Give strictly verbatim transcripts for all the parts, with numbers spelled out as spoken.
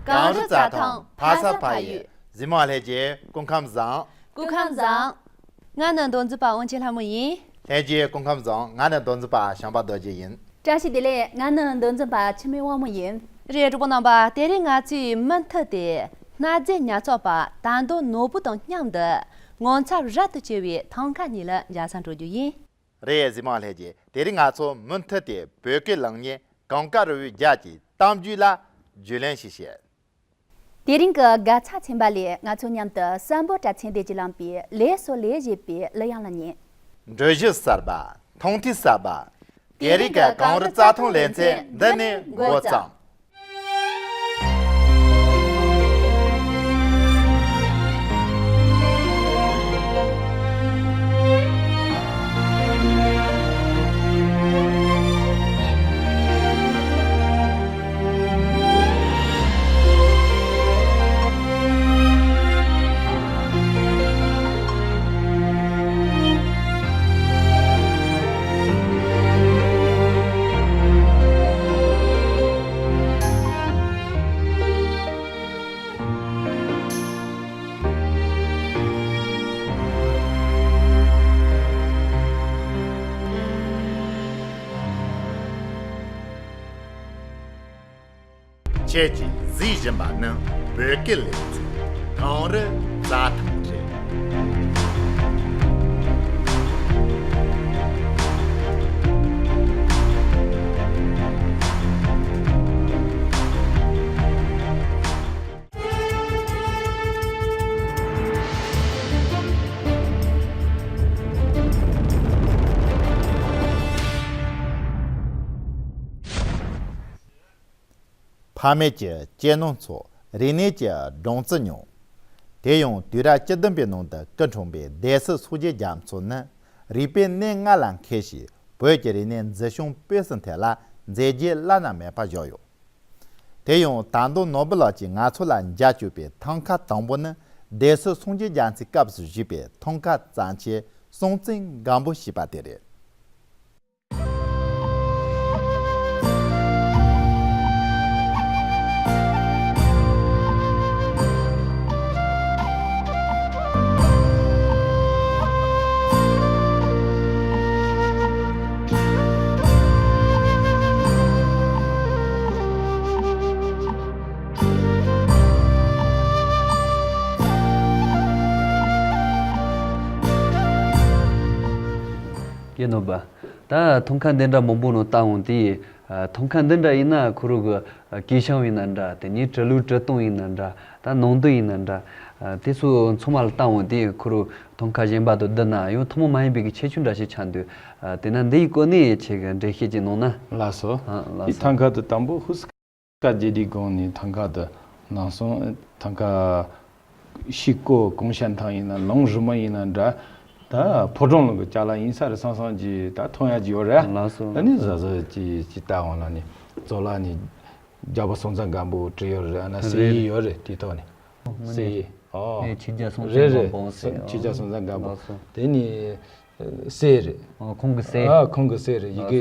གངས་རི་རྩྭ་ཐང་ཕ་ས་ཕ་ཡུལ། གཟིགས་མོ་ལྷན་རྒྱས་སྐུ་ཁམས་བཟང་། སྐུ་ཁམས་བཟང་། ང་ནི་མདོ་འཛིན་པ་དབང་ཆེན་ལྷ་མོ་ཡིན། ལྷན་རྒྱས་སྐུ་ཁམས་བཟང་། ང་ནི་མདོ་འཛིན་པ་བྱམས་པ་རྡོ་རྗེ་ཡིན། བཀྲ་ཤིས་བདེ་ལེགས། ང་ནི་མདོ་འཛིན་པ་འཆི་མེད་དབང་མོ་ཡིན། རེད། གྲོགས་པོ་རྣམ་པ། དེ་རིང་ང་ཚོའི་མུ་མཐུད་དེ་སྣ་རྫས་ཉར་ཚགས་པ་དར་མདོ་ནོར་བུ་དང་མཉམ་དུ་ངོ་མཚར་རབ་ཏུ་ཆེ་བའི་ཐང་ཀ་གཉིས་ལ་མཇལ་ས་འགྲོ་རྒྱུ་ཡིན། རེད། གཟིགས་མོ་ལྷན་རྒྱས། དེ་རིང་ང་ཚོ་མུ་མཐུད་དེ་བོད་ཀྱི་གླུ་སྙན་གངས་དཀར་རི་བོའི་རྒྱལ་གྱི་གཏམ་རྒྱུད་ལ་རྒྱུས་ལོན་ཞིག་བྱེད། དེ་རིང་གི་དགའ་ཚལ་ཚན་པ་ལས་ང་ཚོ་མཉམ་དུ་བསམ་བློ་གྲྭ་ཚེ་བརྟན་གྱིས་བླངས་པའི་ལས་སོ་ལས་ཞེས་པའི་གླུ་དབྱངས་ལ་ཉན། འགྲུལ་བཞུད་གསར་པ། མཐོང་ཐོས་གསར་པ། དེ་རིང་གི་གངས་རི་རྩྭ་ཐང་ལེ་ཚན་འདི་ནས་འགོ་བརྩམས། ཁྱེད་ཀྱིས་གཟིགས་བཞིན་པ་ནི་བོད་ཀྱི་གླེ་ཚན་གངས་རི་རྩྭ་ཐང་རེད། ཕ་མེས་ཀྱི་གཅེས་ནོར་ཚོ་རིག་གནས་ཀྱི་སྦྲང་རྩི་མྱོང་། དེ་ཡང་དུས་རབས་བཅུ་བདུན་པའི་ནང་དུ་སྐུ་འཁྲུངས་པའི་སྡེ་སྲིད་སངས་རྒྱས་རྒྱ་མཚོ་ནི་རིག་པའི་གནས་ལྔ་ལ་མཁས་ཤིང་བོད་ཀྱི་རིག་གནས་འཛིན་སྐྱོང་སྤེལ་གསུམ་ཐད་ལ་མཛད་རྗེས་བླ་ན་མེད་པ་བཞག་ཡོད། དེ་ཡང་དར་མདོ་ནོར་བུ་ལགས་ཀྱིས་ང་ཚོ་ལ་མཇལ་བཅུག་པའི་ཐང་ཀ་དང་པོ་ནི་སྡེ་སྲིད་སངས་རྒྱས་རྒྱ་མཚོའི་སྐབས་སུ་བཞུགས་པའི་ཐང་ཀ་རྩ་ཆེན་སྲོང་བཙན་སྒམ་པོ་ཞེས་པ་དེ་རེད། ཡིན་ནོ་བ། ད་ཐང་ཀ་འདི་འདྲ་མང་པོ་ནང་ལྟ་འོང་དུས། ཨ། ཐང་ཀ་འདི་འདྲ་ཡིན་ན་ཁོ་རང་གི་ཨ་གུས་ཤིང་ཡིན་ན་འདྲ། དེ་ནས་གྲི་ལུགས་གྲི་སྟོང་ཡིན་ན་འདྲ། ད་ནང་དུ་ཡིན་ན་འདྲ། ཨ། དེ་ཚོ་ཚང་མ་ལ་ལྟ་འོང་དུས་ཁོ་རང་ཐང་ཀ་གཞན་པ་དང་བསྡུར་ན་ཡང་ཐུན་མོང་མ་ཡིན་པའི་གི་ཁྱད་ཆོས་འདྲ་ཞིག་ཆགས་འདུག་ཨ། དེ་ན་འདིའི་སྐོར་ནས་ཁྱེད་ཀྱིས་འགྲེལ་བཤད་ཅིག་གནང་ན། ལགས་སོ། ཨ། ལགས་སོ། འདི་ཐང་ཀ་དེ་དང་པོ་ཧུ་སི་ཀ་རྗེ་དེའི་གོང་ནས་ཐང་ཀ་དེ་ནང་སོང་། ཐང་ཀ་ཤིག་ཀོ་གོང་ཤ་ཐང་ཡིན་ན་ལུང་རིང་མོ་ཡིན་ན་འདྲ། ད་ཕོ་བྲང་ལུང་གི་ཅ་ལག་ཡིན་ས་རེད་བསམ་བསམ་གྱིས་ད་མཐོང་ཡ་གྱི་ཡོད་རེད། ལགས་སོ། ད་ནི་གཟབ་གཟབ་ཀྱིས་ཀྱིས་ལྟ་འོང་ལ་ནི་ཙོ་ལ་ནི་རྒྱལ་པོ་སྲོང་བཙན་སྒམ་པོ་བྲིས་ཡོད་རེད། ཨ་ན་གསེར་ཡིག་ཡོད་རེད། དེ་ཐོག་ནས་གསེར་ཡིག་ཨོ་ངས་ཆོས་རྒྱལ་སྲོང་བཙན་རེད་རེད། སྒམ་པོ་ཟེར། ཆོས་རྒྱལ་སྲོང་བཙན་སྒམ་པོ། ལགས་སོ། དེ་ནི་གསེར་རེད། ཨ། ཁོང་གི་གསེར། ཨ། ཁོང་གི་གསེར་རེད། ཡི་གེ་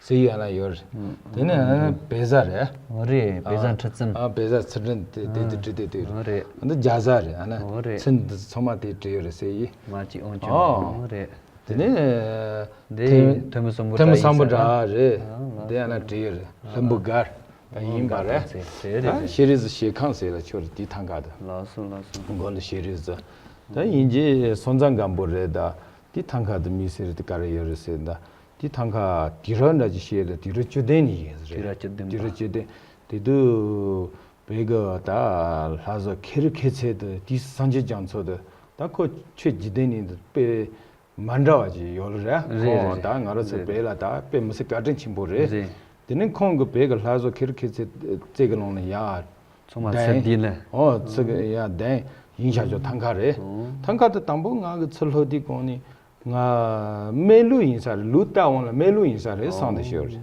གསེར་ཡིག་ཨ་ན་ཡོད་རེད། དེ་ནས་ཨ་ན་བེ་ཟ་རེད། འོ་རེད། བེ་ཟ་ཁྲི་བཙུན། ཨ། བེ་ཟ་ཚུལ་ཁྲིམས་དེ་དེ་དེ་བྲིས་དེ་དེ་རེད། འོ་རེད། ཨ་ནི་རྒྱ་བཟའ་རེད། ཨ་ན་འོ་རེད། ཚུལ་འདི་ཚང་མ་དེ་བྲིས་ཡོད་རེད། གསེར་ཡིག་མ་གཅིག་དབང་ཕྱུག་ཨོ། འོ་རེད། དེ་ནས་འདི་ཐོན་མི་གསུམ་པོ་ཐོན་མི་གསུམ་པོ་འདྲ་ཡིན་ཟེར་ན། འདྲ་རེད། ཨ། འདི་ཨ་ན་བྲིས་ཡོད་རེད། ལྷུན་པོ་གར། ད་ཡིན་པ་རེད། ད་ཤེས་རིག་གཟི་ཞལ་ཁང་ཟེར་ལ་ཆོས་རེད། དེ་ཐང་ཀ་དེ། ལགས་སོ་ལགས་སོ། མགོ་ལ་ཤེས་རིག་གཟི། ད་ཡིན་གྱི་སྲོང་བཙན་སྒམ་པོ་རེད། ད་དེ་ཐང་ཀ་དེ་མི་ཟེར་དེ་ག་རེ་ཡོད་རེད་ཟེར། ད་དེ་ཐང་ཀ་དུས་རབས་འདྲ་ཅིག་བཤད་ད་དུས་རབས་བཅུ་བདུན་ནས་ཡིན་ཟེར། དུས་རབས་བཅུ་བདུན། དུས་རབས་བཅུ་བདུན། དེ་དུས་བོད་ཀྱི་ད་ལྷ་བཟོ་མཁས་རིག་མཁས་ཚད་དེ་དེ་སངས་རྒྱས་རྒྱ་མཚོ་དེ་ད་ཁོ་ཆོས་བརྒྱུད་ལྡན་ནས་དཔེ་མ་འདྲ་བ་ཅིག་ཡོད་རེད། རེད་ཁོང་རེད། ད་ང་རང་ཚོ་རེད་བོད་ལ་ད་དཔེ་མི་སྲིད་བཀའ་དྲིན་ཆེན་པོ་རེད། རེད། དེ་ནས་ཁོང་གི་བོད་ཀྱི་ལྷ་བཟོ་མཁས་རིག་མཁས་ཚད་རྩེ་གི་ལུང་ནས་ཡར་ཚང་མ་ཚུར་བསྡད་ལ། ཨོ་ཚུར་གི་ཡར་བསྡད་ཡིན་བྱ་ཆོག་ཐང་ཀ་རེད། ཨོ། ཐང་ཀ་དེ་དང་པོ་ང་གི་ཚུར་ལྷོད་དུས་གོང་ནས་ང་སྨད་ལུགས་ཡིན་ས་རེད། ལུགས་ལྟ་འོང་ལ་སྨད་ལུགས་ཡིན་ས་རེད་བསམ་དེ་ཤོར་རེད།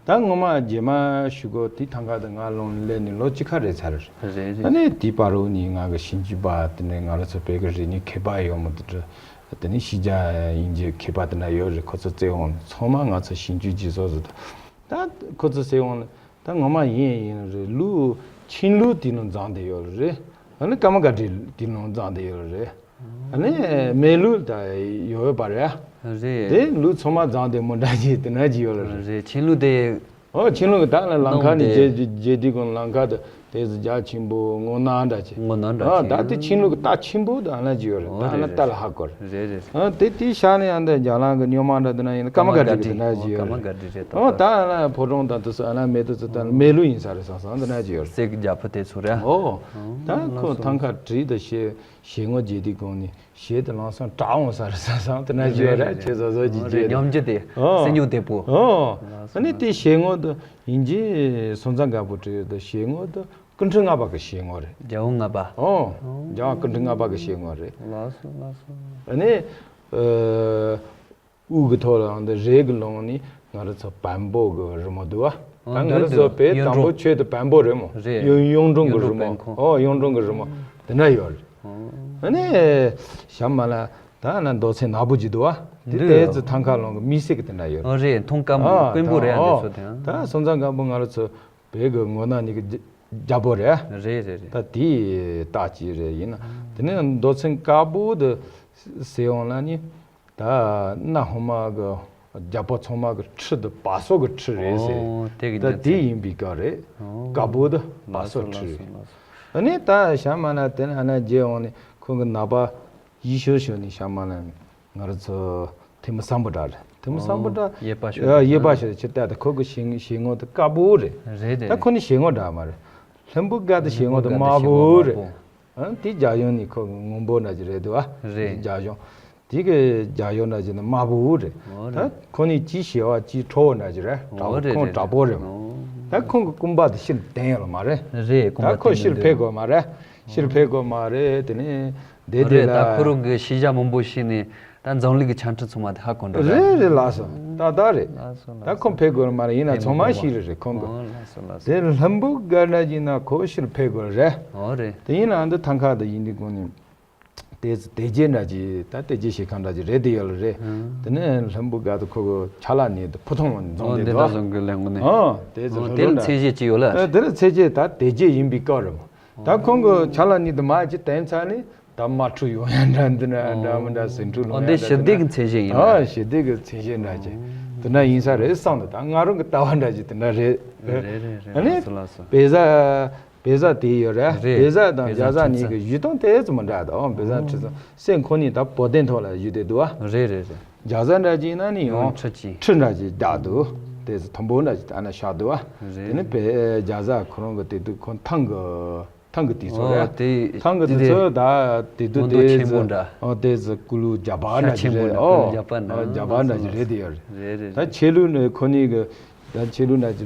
ད་ངོ་མ་རྗེས་མ་ཞུ་གོ་དེ་ཐང་ཀ་དེ་ང་ལུང་ནས་སླེབས་ནས་ལོ་གཅིག་ཁ་རེད་ཚར་རེད། རེད་རེད། ད་ནས་དེའི་བར་རུ་ནས་ང་གི་ཞིབ་འཇུག་པ་དེ་ནས་ང་རང་ཚོ་བོད་ཀྱི་རིག་གནས་མཁས་པ་ཡོད་མོ་དེ་འདྲ། དེ་ནས་ཕྱི་རྒྱལ་དབྱིན་ཇི་མཁས་པ་དེ་འདྲ་ཡོད་རེད། ཁོ་ཚོ་བཙལ་འོང་ཚང་མ་ང་ཚོ་ཞིབ་འཇུག་བྱེད་ཟོ་ཟོ། ད་ཁོ་ཚོ་བཙལ་འོང་ད་ངོ་མ་ཡིན་ཡིན་རེད། ལུགས་ ཆིན་ལུགས་དེའི་ནང་འཛོམས་བསྡད་ཡོད་རེད། ཨ་ནི་ཀརྨ་སྒར་བྲིས་དེའི་ནང་འཛོམས་བསྡད་ཡོད་རེད། ཨ་ནི་སྨན་ལུགས་ད་ཡོད་པ་རེད། རེད། དེ་ལུགས་ཚང་མ་འཛོམས་བསྡད་མོ་འདྲ་ཅིག་དེ་འདྲ་ཅིག་ཡོད་རེད། རེད། ཆིན་ལུགས་དེ། ཨོ་ཆིན་ལུགས་ད་ལ་ལམ་ཁ་ནས་རྗེ་རྗེ་དེ་ཀོང་ལམ་ཁ་དུ་དེ་ཚོ་རྒྱ་ཆེན་པོ་སྔོ་ནག་འདྲ་ཅིག་སྔོ་ནག་འདྲ་ཨ་ཅིག་ད་དེ་ཆིན་ལུགས་ཀྱི་རྟ་ཆེན་པོ་དེ་ཨ་ན་ཅིག་ཡོད་རེད། ད་ཨ་ན་རྟ་ལ་ཧ་གོ་རེད། རེད་རེད། ཨ་དེ་དེའི་ཤག་ནས་ཡང་འདི་རྒྱ་ལམ་གྱི་སྨྱོན་མ་འདྲ་དེ་ན་ཡིན་ན་ཀརྨ་སྒར་བྲིས་ཀྱི་དེ་འདྲ་ཅིག་ཡོད་རེད། ཨོ་ད་ཨ་ན་ཕོ་བྲང་དང་དེ་ཚོ་ཨ་ན་མེད་དུ་ཚོ་ད་སྨན་ལུགས་ཡིན་ས་རེད་བསམ་བསམ་དེ་འདྲ་ཅིག་ཡོད་རེད། གསེར་གྱི་རྒྱ་ཕུབ་དེ་ཚོ་རེད། ཨོ་ད་ཁོ་ཐང་ཁ་བྲིས་དང་ཞེ་ཞེ་ངོ་རྗེ་དེ་ཀོང་ནས། ཞེས་དེ་ལམ་སང་གྲགས་འོང་ས་རེད་བསམ་བསམ་དེ་འདྲ་ཅིག་ཡོད་རེད། ཁྱེད་ཚོ་བཟོ་ཅིག་རེད། ཅིག་ཉམས་ཀྱི་དེ་ཨོ། སེམས་མྱོང་དེ་པོ། ཨོ། ལགས་སོ། ཨ་ནི་དེ་ཞེ་ངོ་དེ་ཡིན་གྱི་སོང་ཙང་དཀར་པོ་བྲིས་ཡོད་དེ་ཞེ་ངོ་དེ་སྐུ་ཕྲེང་ལྔ་པ་གི་ཞེ་ངོ་རེད། རྒྱལ་བ་ལྔ་པ། ཨོ། རྒྱལ་བ་སྐུ་ཕྲེང་ལྔ་པ་གི་ཞེ་ངོ་རེད། ལགས་སོ་ལགས་སོ། ཨ་ནི། ཨ། དབུ་གི་ཐོག་ལའང་འདི་རས་ཀྱི་ལོང་ནི་ང་རང་ཚོ་བོན་པོ་གི་རི་མོ་འདུག་བ། ཨ་ད་ང་རང་ཚོ་དཔེ་དང་པོ་ཆོས་དེ་བོན་པོ་རེད་མོ། རེད། གཡུང་གཡུང་དྲུང་གི་རི་མོ། ཨོ་གཡུང་དྲུང་གི་རི་མོ་དེ་འདྲ་ཡོད་རེད། ཨ་ནི་ཞྭ་དམར་ལ་ད་ན་མདོ་ཚན་ནག་པོ་ཅིག་འདུག་བ། དེ་ལྟའི་ཚོ་ཐང་ཁ་ལོང་གི་མི་སེར་གི་དེ་འདྲ་ཡོད་རེད། རེད། མཐོང་དཀར་པོ་དཀོན་པོ་རེད། ཨ་འདི་ཚོ་དེ་ད་སོང་ཙང་དཀར་པོ་ང་རང་ཚོ་བོད་གི་ངོ་ན་ནི་གི་རྒྱལ་པོ་རེད། རེད་རེད་རེད། ད་དེའི་རྟགས་ཅིག་རེད། ཡིན་ན་དེ་ནས་མདོ་ཚན་དཀར་པོ་དེ་ཟེར་འོང་ལ་ནི། ད་གནའ་སྔོན་མ་གི་རྒྱལ་པོ་ཚང་མ་གི་ཁྲི་དེ་བ་སོ་གི་ཁྲི་རེད་ཟེར། ཨོ་དེ་གི་ད་རྒྱུ་དེ་མཚན་ཡིན་པའི་སྐབས་རེད། ཨོ་དཀར་པོ་དེ་བ་སོ་ཁྲི་རེད། ལགས་སོ་ལགས་སོ། ཨ་ནི་ད་ཞྭ་དམར་ལ་དེ་ནས་ཨ་ན་རྗེ་འོང་ནས་ཁོང་གི་ནག་པ་ཡིད་ཤོར་ཤོར་ནས་ཞྭ་དམར་ལ་ནི་ང་རང་ཚོ་ཐེ་མུ་སམ་བྷོ་ཊ་རེད། ཐེ་མུ་སམ་བྷོ་ཊ་ཨོ་གཡས་པ་ཤོར་ཡ་གཡས་པ་ཤོར་ཕྱིར་ལྟ་དེ་ཁོ་གི་ཞལ་ཞལ་ངོ་དེ་དཀར་པོ་རེད། རེད་རེད། ད་ཁོ་ནི་ཞལ་ངོ་འདྲ་མ་རེད། ལྷུན་པོ་དཀར་དེ་ཞལ་ངོ་དེ་དམར་པོ་རེད། ཨ་དེ་རྒྱ་གཞུང་ནས་ཁོ་སྔོན་པོ་འདྲ་ཅིག་རེད་འདུག་བ། རེད། རྒྱ་གཞུང་། དེ་གི་རྒྱ་གཞུང་འདྲ་ཅིག་ནི་དམར་པོ་རེད། འོ་རེད། ད་ཁོ་ནི་ཅི་ཞེ་བ་ཅི་ཁྲོ་བོ་འདྲ་ཅིག་རེད། འོ་རེད་ཁོང་རེད་དྲག་པོ་རེད་མོ། འོ། ད་ཁོང་གི་སྐུ་འབག་དེ་ཕྱིར་བསྟན་ཡོད་ལ་མ་རེད། རེད། སྐུ་ད་འབག་ཁོ་དེ་ཕྱིར་ཕེབས་དགོས་མ་རེད། ཕྱིར་ཕེབས་དགོས་མ་རེད། དེ་ནི་འདི་འདི་རེད། ད་ལ་ཁོ་རང་གི་ཤེས་བྱ་མང་པོ་ཤེས་ནས་ད་འཛམ་གླིང་གི་ཆ་འཕྲིན་ཚང་མ་དེ་ཧ་གོ་འགྲོ་རེད། རེད་རེད། ལགས་སོ། ཏག་ཏག་རེད། ལགས་སོ་ལགས་སོ། ད་ཁོང་ཕེབས་དགོས་མ་རེད། ཡིན་ན་ཕེབས་ཚང་མ་མི་དགོས་ཤེས་རེད་རེད་ཁོང་གི། འོ་ལགས་སོ་ལགས་སོ། དེ་ལྷུན་པོ་དཀར་འདྲ་ཅིག་ན་ཁོ་ཕྱིར་ཕེབས་དགོས་རེད། འོ་རེད། དེ་ཡིན་ན་འདི་ཐང་ཁ་དེ་ཡིན་དུས་གོང་ནས། དེ་ཚོ་དེ་རྗེས་འདྲ་ཅིག་ད་དེ་རྗེས་ཞིག་གང་འདྲ་ཅིག་རེད་དེ་ཡོད་ལ་རེད། ཨང་། དེ་ནས་ལྷུན་པོ་དཀར་དུ་ཁོ་གི་ཕྱག་ལ་ནི་དུ་ཕུ་ཐུང་འོ་འཛོམས་དེ་འདི་འདྲ་འདུག་བཟོ་གི་ལས་ངོ་ནས། ཨང་། དེ་ཚོ་ཨང་། ལྷུན་དེ་ལ་གྲུབ་མཚན་གཞི་ཅིག་ཡོད་ལ། ཨ་དེ་ལ་མཚན་གཞི་ད་དེ་རྗེས་ཡིན་པའི་སྐབས་རེད་མོ། ད་ཁོང་གི་ཕྱག་ལ་ནི་དུ་མ་ཅིག་དེང་ཚ་ནི་ད་དམག་འཁྲུག་ཡོང་ཡ་འདྲ་འདི་འདྲ་འདྲ་མི་འདྲ་ཟིང་འཁྲུག་ལངས་ཡ་འདྲ་འདི་འདྲ། ཨོ་འདི་ཞི་བདེ་གི་མཚན་གཞི་ཡིན་ལ། ཨ་ཞི་བདེ་གི་མཚན་གཞི་འདྲ་ཅིག་དེ་འདྲ་ཡིན་ས་རེད་བསམ་འདུག་ད་ང་རང་གི་ལྟ་བ་འདྲ་ཅིག་དེ་འདྲ་རེད། རེད་རེད་རེད། ཨ་ནི་ལགས་སོ་ལགས་སོ། བེ་ཟ། བེ་ཟ་དེ་ཡོད་རེད། རེད། བེ་ཟ་དང་བེ་ཟ་རྒྱ་བཟའ་ཁྲི་གཉིས་ཀྱི་བཞུགས་སྟངས་དེ་ཙམ་མི་འདྲ་དང་བེ་ཟ་ཁྲི་ཚང་སེམས་ཁོ་ནི་ད་བོ་དན་ཐོག་ལ་བཞུགས་བསྡད་འདུག་བ། རེད་རེད་རེད། རྒྱ་བཟའ་འདྲ་ཅིག་ན་ནི་ཡང་ཁྲི་ཅིག་ཁྲི་འདྲ་ཅིག་བརྒྱབ་འདུག་དེ་ཚོ་དུམ་བུ་འདྲ་ཅིག་ཨ་ན་བཞག་འདུག་བ། རེད། དེ་ནི་བེ་རྒྱ་བཟའ་ཁོ་རང་གི་དེ་དུས་ཁོ་ཐང་གི་ཐང་གི་དེ་ཚོ་ཨོ་རེད། དེ་ཐང་གི་དེ་དེ་ཚོ་ད་དེ་དུས་མགོ་འདོགས་དེ་ཆེན་པོ་ཚོ་འདྲ། ཨོ་དེ་ཚོ་ཀུ་ལུ་རྒྱ་བཟའ་འདྲ་ཅིག་རེད། ཤ་ཆེན་པོ་འདྲ། ཨོ་རྒྱ་བཟའ་འདྲ། རྒྱ་བཟའ་འདྲ་ཅིག་རེད་དེ་ཡོད་རེད། རེད་རེད། ད་ཆེ་ལུགས་ནི་ཁོ་ནི་གི་ད་ཆེ་ལུགས་ན་ཅི་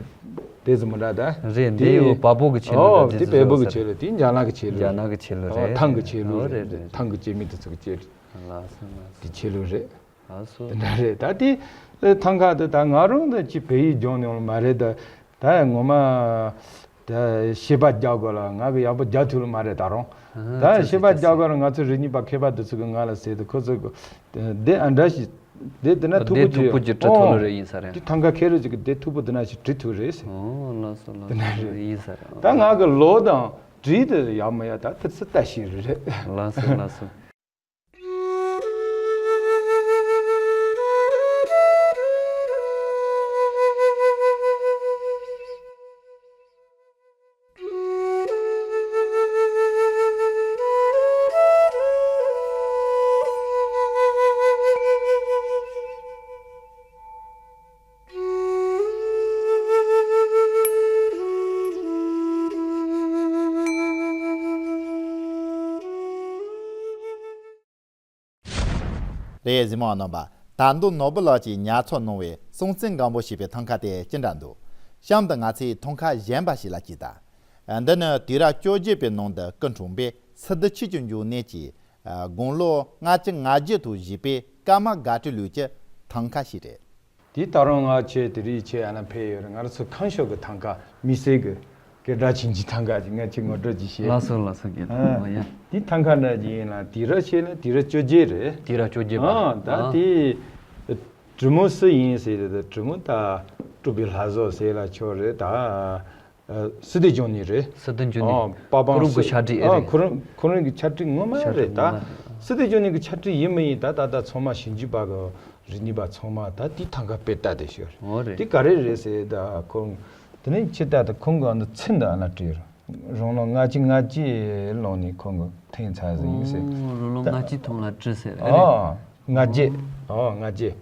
དེ་ཙམ་མི་འདྲ་ད། རེད། འདི་ཡོ་བལ་པོ་གི་ཆེ་ལུགས། ཨོ་རེད། དེ་བལ་པོ་གི་ཆེ་ལུགས། དེ་རྒྱ་ནག་གི་ཆེ་ལུགས། རྒྱ་ནག་གི་ཆེ་ལུགས། ཨོ་རེད། ཐང་གི་ཆེ་ལུགས། ཨོ་རེད་རེད། ཐང་གི་ཆེ་མི་དེ་ཚོ་གི་ཆེ་ལུགས། ལགས་སོ་ལགས་སོ། དེ་ཆེ་ལུགས་རེད། ལགས་སོ། དེ་འདྲ་རེད། ད་དེ་ཐང་ཁ་དེ་ད་ང་རང་ད་ཅི་བལ་ཡིག་སྦྱོང་མྱོང་མ་རེད། ད་ད་ངོ་མ་ད་ཤེས་པ་རྒྱག་དགོས་ལ་ང་གི་ཡག་པོ་རྒྱག་ཐུབ་ལ་མ་རེད་ད་རུང་། ད་ཤེས་པ་རྒྱག་དགོས་ལ་ང་ཚོ་རིག་གནས་པ་མཁས་པ་དེ་ཚོ་གི་ང་ལ་ཟེར་དུས་ཁོ་ཚོ་གི་དེ་ཨ་འདྲ་ཞིག་དེ་དེ་ན་མཐུག་པོ་ཅིག་མཐུག་པོ་ཅིག་བྲི་ཐུབ་ལ་རེ་ཡིན་ས་རེད། དེ་ཐང་ཁ་ཁེ་རེ་ཅིག་གི་དེ་མཐུག་པོ་དེ་ན་ཞིག་བྲི་ཐུབ་རེད་ཟེར། ཨོ་ལགས་སོ་ལགས་སོ། དེ་ན་རེད། ཡིན་ས་རེད། ད་ང་གི་ལོ་དང་བྲིས་དེ་ཡག་མ་ཡག་ད་དེ་ཚོ་ལྟ་ཤེས་རེད། ལགས་སོ་ལགས་སོ། རེད། གཟིགས་མོ་བ་རྣམ་པ། ད་དུང་ནོར་བུ་ལགས་ཀྱིས་ཉར་ཚགས་གནང་བའི་སྲོང་བཙན་སྒམ་པོ་ཞེས་པའི་ཐང་ཀ་དེ་ཅི་འདྲ་འདུག་གཤམ་དུ་ང་ཚོས་ཐང་ཀ་གཞན་པ་ཞིག་ལ་གྱེས་དང་། འདི་ནི་དུས་རབས་བཅོ་བརྒྱད་པའི་ནང་དུ་སྐུ་འཁྲུངས་པའི་སི་ཏུ་ཆོས་ཀྱི་འབྱུང་གནས་ཀྱི་དགུང་ལོ་ལྔ་བཅུ་ང་བརྒྱད་དུ་བཞེས་པའི་ཀརྨ་སྒར་བྲིས་ལུགས་ཀྱི་ཐང་ཀ་ཞིག་རེད། དེ་ད་རུང་ང་ཆེ་དེ་རིང་ཆེ་ཨ་ན་ཕེབས་ཡོད་རེད། ང་རང་ཚོ་ཁམས་ཕྱོགས་ཀྱི་ཐང་ཀ་མི་སེར་གྱི་སྐད་གྲགས་ཆེན་གྱི་ཐང་ཀ་ཅིག་ང་ཆེ་ངོ་སྤྲོད་ཅིག་བྱེད། ལགས་སོ་ལགས་སོ། རྒན་ཨ་ལགས་ཡ། དེ་ཐང་ཀ་འདྲ་ཅིག་ཡིན་ལ་དུས་རབས་ཆེ་ལ་དུས་རབས་བཅོ་བརྒྱད་རེད། དུས་རབས་བཅོ་བརྒྱད་པ། ཨ་ད་ཨ་དེ་གྲུ་མོ་སུ་ཡིན་ཟེར་དེ་གྲུ་མོ་ད་སྤྲུལ་པའི་ལྷ་བཟོ་ཟེར་ལ་ཆོག་རེད་ད། ཨ། སི་ཏུ་ལྗོན་ནིང་རེད། སི་ཏུ་ལྗོན་ནིང་། ཨ། པ་ཕང་ཁོ་རང་གི་ཕྱག་བྲིས། ཨ། རེད། ཁོ་རང་ཁོ་རང་གི་ཕྱག་བྲིས་ངོ་མ་ཕྱག་བྲིས་རེད་ད། ངོ་མ་རེད། སི་ཏུ་ལྗོན་ནིང་གི་ཕྱག་བྲིས་ཡིན་མ་ཡིན་ད་ད་ལྟ་ཚང་མ་ཞིབ་འཇུག་པ་གི་རིག་གནས་པ་ཚང་མ་ད་དེ་ཐང་ཀ་དཔེ་ལྟ་དེ་ཤོར། འོ་རེད། དེ་ག་རེ་རེད་ཟེར་ད་ཁོ་དེ་ནས་ཕྱི་ལྟ་ད་ཁོང་གི་ཨ་ནི་ཚིག་འདི་ཨ་ན་བྲིས་རེད། རང་ལོ་ལྔ་བཅུ་ང་བརྒྱད་ལོན་ནས་ཁོང་གི་ཐེངས་ཚར་ཟིན་ཡིན་ཟེར། ཨོ། རང་ལོ་ལྔ་བཅུ་ཐོན་ལ་བྲིས་ཟེར། ཨ། རེད། ཨོ། ལྔ་བརྒྱད། ཨོ། ལྔ་བརྒྱད།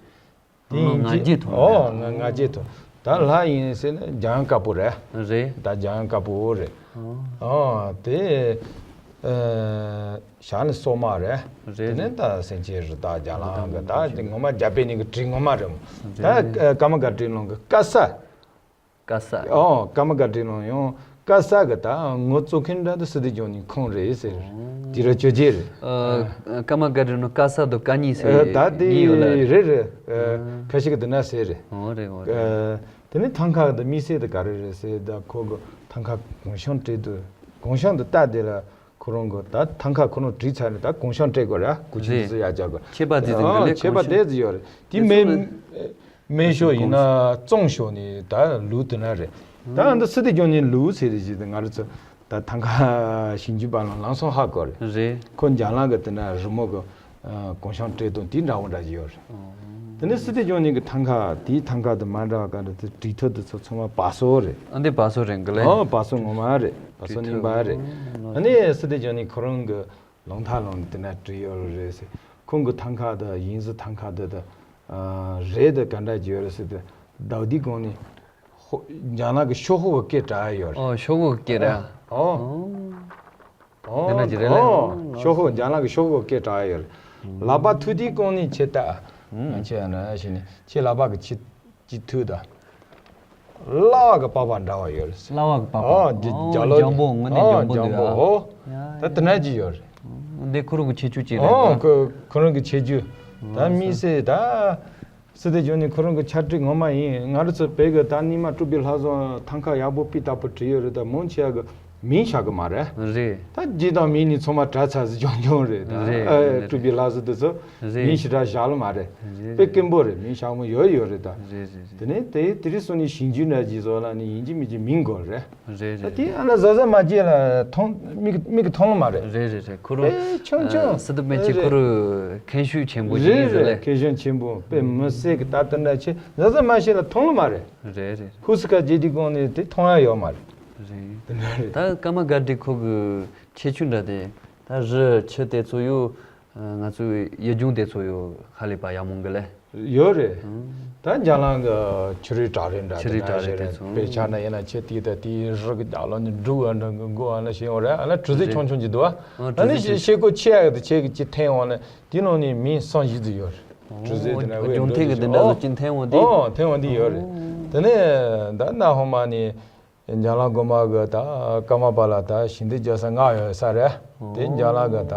དེ་ཡིན་ང་རྗེས་ཐོན། ཨོ། ང་ང་རྗེས་ཐོན། ད་ལྷ་ཡིན་ཟེར་ན་འཇམ་དཀར་པོ་རེད། རེད། ད་འཇམ་དཀར་པོ་རེད། ཨོ། ཨོ་དེ། ཨ། ཞྭ་ནི་སོག་མ་རེད། རེད། དེ་ནས་ད་སེང་ཆེན་རི་དྭགས་རྒྱ་ལང་གི་ད་དེ་ངོ་མ་རྒྱ་དཔེ་ནི་གི་བྲིས་ངོ་མ་རེད། ད་རེད། ཀརྨ་སྒར་བྲིས་ལུང་གི་ཀ་ས། ཀ་ས། ཨོ། ཀརྨ་སྒར་བྲིས་ལུང་ཡང་ཀ་ས་གི་ད་ངོ་བཙུགས་མཁན་འདྲ་འདི་སི་ཏུ་ལྗོན་ནིང་ཁོང་རེད་ཟེར། ཨོ། དུས་རབས་བཅོ་བརྒྱད་རེད། ཨ། ཀརྨ་སྒར་བྲིས་ལུང་ཀ་ས་དང་ཀ་གཉིས་ཟེར། ཨ། ད་དེ་གཉིས་ཡོད་ལ། རེད་རེད། ཨ། ཨ། ཁ་ཤས་ཀྱི་དེ་འདྲ་ཟེར་རེད། ཨོ་རེད་ཨོ་རེད། ཨ། དེ་ནས་ཐང་ཀ་གི་དམིགས་བསལ་དེ་ག་རེ་རེད་ཟེར་ད་ཁོ་གི་ཐང་ཀ་གུང་གཤམ་བྲིས་དུས་གུང་གཤམ་དུ་ལྟ་དེ་ལ་ཁོ་རང་གི་ད་ཐང་ཀ་ཁོ་རང་བྲིས་ཚར་ནས་ད་གུང་གཤམ་སྤྲད་དགོས་རེད། གུ་ཆུ་རེད། འདི་ཚོ་ཡར་རྒྱག་དགོས། ཁྱད་པར་དེ་ཚོ་ཨ། ག་ལེ་ཁྱད་པར་གུང་གཤམ་དེ་ཚོ་ཡོད་རེད། དེ་དེ་མེ་ཚོ་ནི་མེ་ཤོག་ཡིན་ན་གུང་གཤམ་ཙོང་ཤོག་ནི་ད་ལུགས་དེ་ན་རེད། ད་ཨ་འདི་སི་ཏུ་ལྗོན་ནིང་ལུགས་ཟེར་རེད་ཅེས་ང་རང་ཚོ་ད་ཐང་ཀ་ཞིབ་འཇུག་པ་ལ་ལམ་སང་ཧ་གོ་རེད། རེད། ཁོ་འཇམ་ལང་གི་དེ་ན་རི་མོ་གི་ཨ། གུང་གཤམ་སྤྲད་དོན་དེ་འདྲ་བོ་འདྲ་ཞིག་ཡོད་རེད། ཨོ། དེ་ནས་སི་ཏུ་ལྗོན་ནིང་གི་ཐང་ཀ་དེའི་ཐང་ཀ་དེ་མ་འདྲ་བ་ག་འདྲ་དེ་བྲིས་ཐོ་དེ་ཚོ་ཚང་མ་བ་སོ་རེད། ཨ་འདི་བ་སོ་རེད་གི་ལེ། ཨོ་བ་སོ་ངོ་མ་རེད། བ་སོ་བྲིས་ཐོ་རྙིང་པ་རེད། ཨོ། ཨ་ནི་སི་ཏུ་ལྗོན་ནིང་ཁོ་རང་གི་ལུང་ཐང་ལུང་དེ་ན་བྲིས་ཡོད་རེད་ཟེར། ཁོང་གི་ཐང་ཀ་དེ་དབྱིན་ཟི་ཐང་ཀ་དེ་དེ་ཨ། རེད་དེ་ག་འདྲ་ཅིག་ཡོད་རེད་ཟེར་དེ་ཟླ་བ་འདིའི་གོང་ནས་ཧོ་འཇམ་ལང་གི་ཤོག་ཧོ་གི་སྐད་གྲགས་ཡོད་རེད། ཨོ་ཤོག་ཧོ་གི་སྐད་རེད། ཨོ། ཨོ། དེ་འདྲ་ཅིག་རེད་ལ། ཨོ། ཤོག་ཧོ་འཇམ་ལང་གི་ཤོག་ཧོ་སྐད་གྲགས་ཡོད་རེད། ལག་པ་ཐུག་དེའི་གོང་ནས་ཁྱེད་ལྟ། ང་ཁྱེད་ན་ཞིག་ནས་ཁྱེད་ལག་པ་གི་ཁྱི་ཁྱི་ཐུག་ད། གླ་བ་གི་པགས་པ་འདྲ་བ་ཡོད་རེད། གླ་བ་གི་པགས་པ། ཨོ་རྒྱ་ཨོ་རྒྱ་ལོ་འཇམ་པོ་དངོས་གནས་ཨོ་འཇམ་པོ་འདུག་འཇམ་པོ་ཨ། ཧོ། ཡ་ད་དེ་འདྲ་ཅིག་ཡོད་རེད། འདི་ཁོ་རང་གི་ཁྱད་ཆོས་ཅིག་རེད་ཨོ། འདུག་ཁོ་ཁོ་རང་གི་ཁྱད་ཆོས། ད་ཨོ་མི་སེ་ད། སི་ཏུ་ལྗོན་ནིང་ཁོ་རང་གི་ཕྱག་བྲིས་ངོ་མ་ཡིན། ང་རང་ཚོ་བོད་ཀྱི་ད་རྙིང་མ་སྤྲུལ་པའི་ལྷ་བཟང་ཐང་ཀ་ཡག་པོ་སྤུས་དག་པོ་བྲིས་ཡོད་རེད། ད་མང་ཆེ་བ་གི་མིང་བཞག་གི་མ་རེད། རེད། ད་རྗེ་དང་མིང་ནི་ཚང་མ་གྲྭ་ཚང་ཟིག་ཆུང་ཆུང་རེད་ད། རེད། ཨ་རེད། སྤྲུལ་པའི་ལྷ་བཟང་དེ་ཚོ་རེད། མིང་ཞེ་དྲག་བཞག་ལ་མ་རེད། རེད། དཔེ་དཀོན་པོ་རེད། མིང་བཞག་མོ་ཡོད་ཡོད་རེད་ད། རེད་རེད་རེད། དེ་ནས་དེ་དེ་རིང་སང་ཉིན་ཞིབ་འཇུག་འདྲ་ཅིག་བཟོ་ལ་ནི་ཡིན་གཅིག་མིན་གཅིག་མིང་དགོས་རེད། རེད་རེད། ད་དེ་ཨ་ན་ཟ་ཟ་མ་བྱས་ལ་མཐོང་མིག་མིག་གིས་མཐོང་ལ་མ་རེད། རེད་རེད་རེད། ཁོ་རང་དཔེ་ཆུང་ཆུང་། ཨ་སི་ཏུ་པཎ་ཆེན་རེད། ཁོ་རང་མཁན་ཤུགས་ཆེན་པོ་ཞིག་རེད་ཡིན་ཟེར་རེད། ལེ། མཁན་ཤུགས་ཆེན་པོ་དཔེ་མི་སྲིད་གི་ད་ལྟ་འདྲ་ཆེ་ཟ་ཟ་མ་བྱས་ལ་མཐོང་ལ་མ་རེད། རེད་རེད། ཧུ་སི་ཀ་རྗེ་དེའི་གོང་ནས་དེ་མཐོང་ཡ་ཡོད་མ་རེད། རེད། དེ་འདྲ་རེད། ད་ཀརྨ་སྒར་བྲིས་ཁོ་གི་ཁྱད་ཆོས་འདྲ་དེ་ད་རི་ཆུ་དེ་ཚོ་ཡོད། ང་ཚོའི་ཡུལ་ལྗོངས་དེ་ཚོ་ཡོད་ཧ་ལས་པ་ཡག་མོ་གི་ལེ། ཡོད་རེད། ཨང་། ད་འཇམ་ལང་གི་ཆུ་རུད་བྲག་རི་འདྲ་ཆུ་རུད་དེ་འདྲ་བྲག་རི་ཞིག་དེ་རེད། ཚོ། དཔེ་ཆ་ན་ཡིན་ན་ཆེ་དེ་ད་དེའི་རི་གི་རྒྱབ་ལོགས་ནས་འབྲུག་ཨ་འདྲ་གི་མགོ་ཨ་ན་ཞིག་ཡོང་རེད། ཨ་ན་གྲུ་གཟིངས་རེད། ཆུང་ཆུང་ཅིག་འདུག་ཨ། ཨང་། ཨ་ནི་གྲུ་གཟིངས་ཤེལ་སྒོ་ཆེ་ཡག་དེ་ཆེ་གི་ཅིག་འཐེན་འོང་ན་དེའི་ནང་ནས་མིང་བསམ་བཞིན་དུ་ཡོད་རེད། གྲུ་གཟིངས་དེ་ན་དབུས་ལྗོན་ཐིག་གི་འདི་འདྲ་ཚོ་ཅིག་འཐེན་འོང་དེ། ཨོ་འཐེན་འོང་དེ་ཡོད་རེད། ཨོ། དེ་ནས་ད་ན་ཧོ་མ་ནས། འཇམ་ལང་སྒོ་མ་གི་ད་ཀརྨ་པ་ལ་ད་ཞིང་འདི་རྒྱག་ས་ང་ཡོད་ས་རེད། དེ་འཇམ་ལང་གི་ད་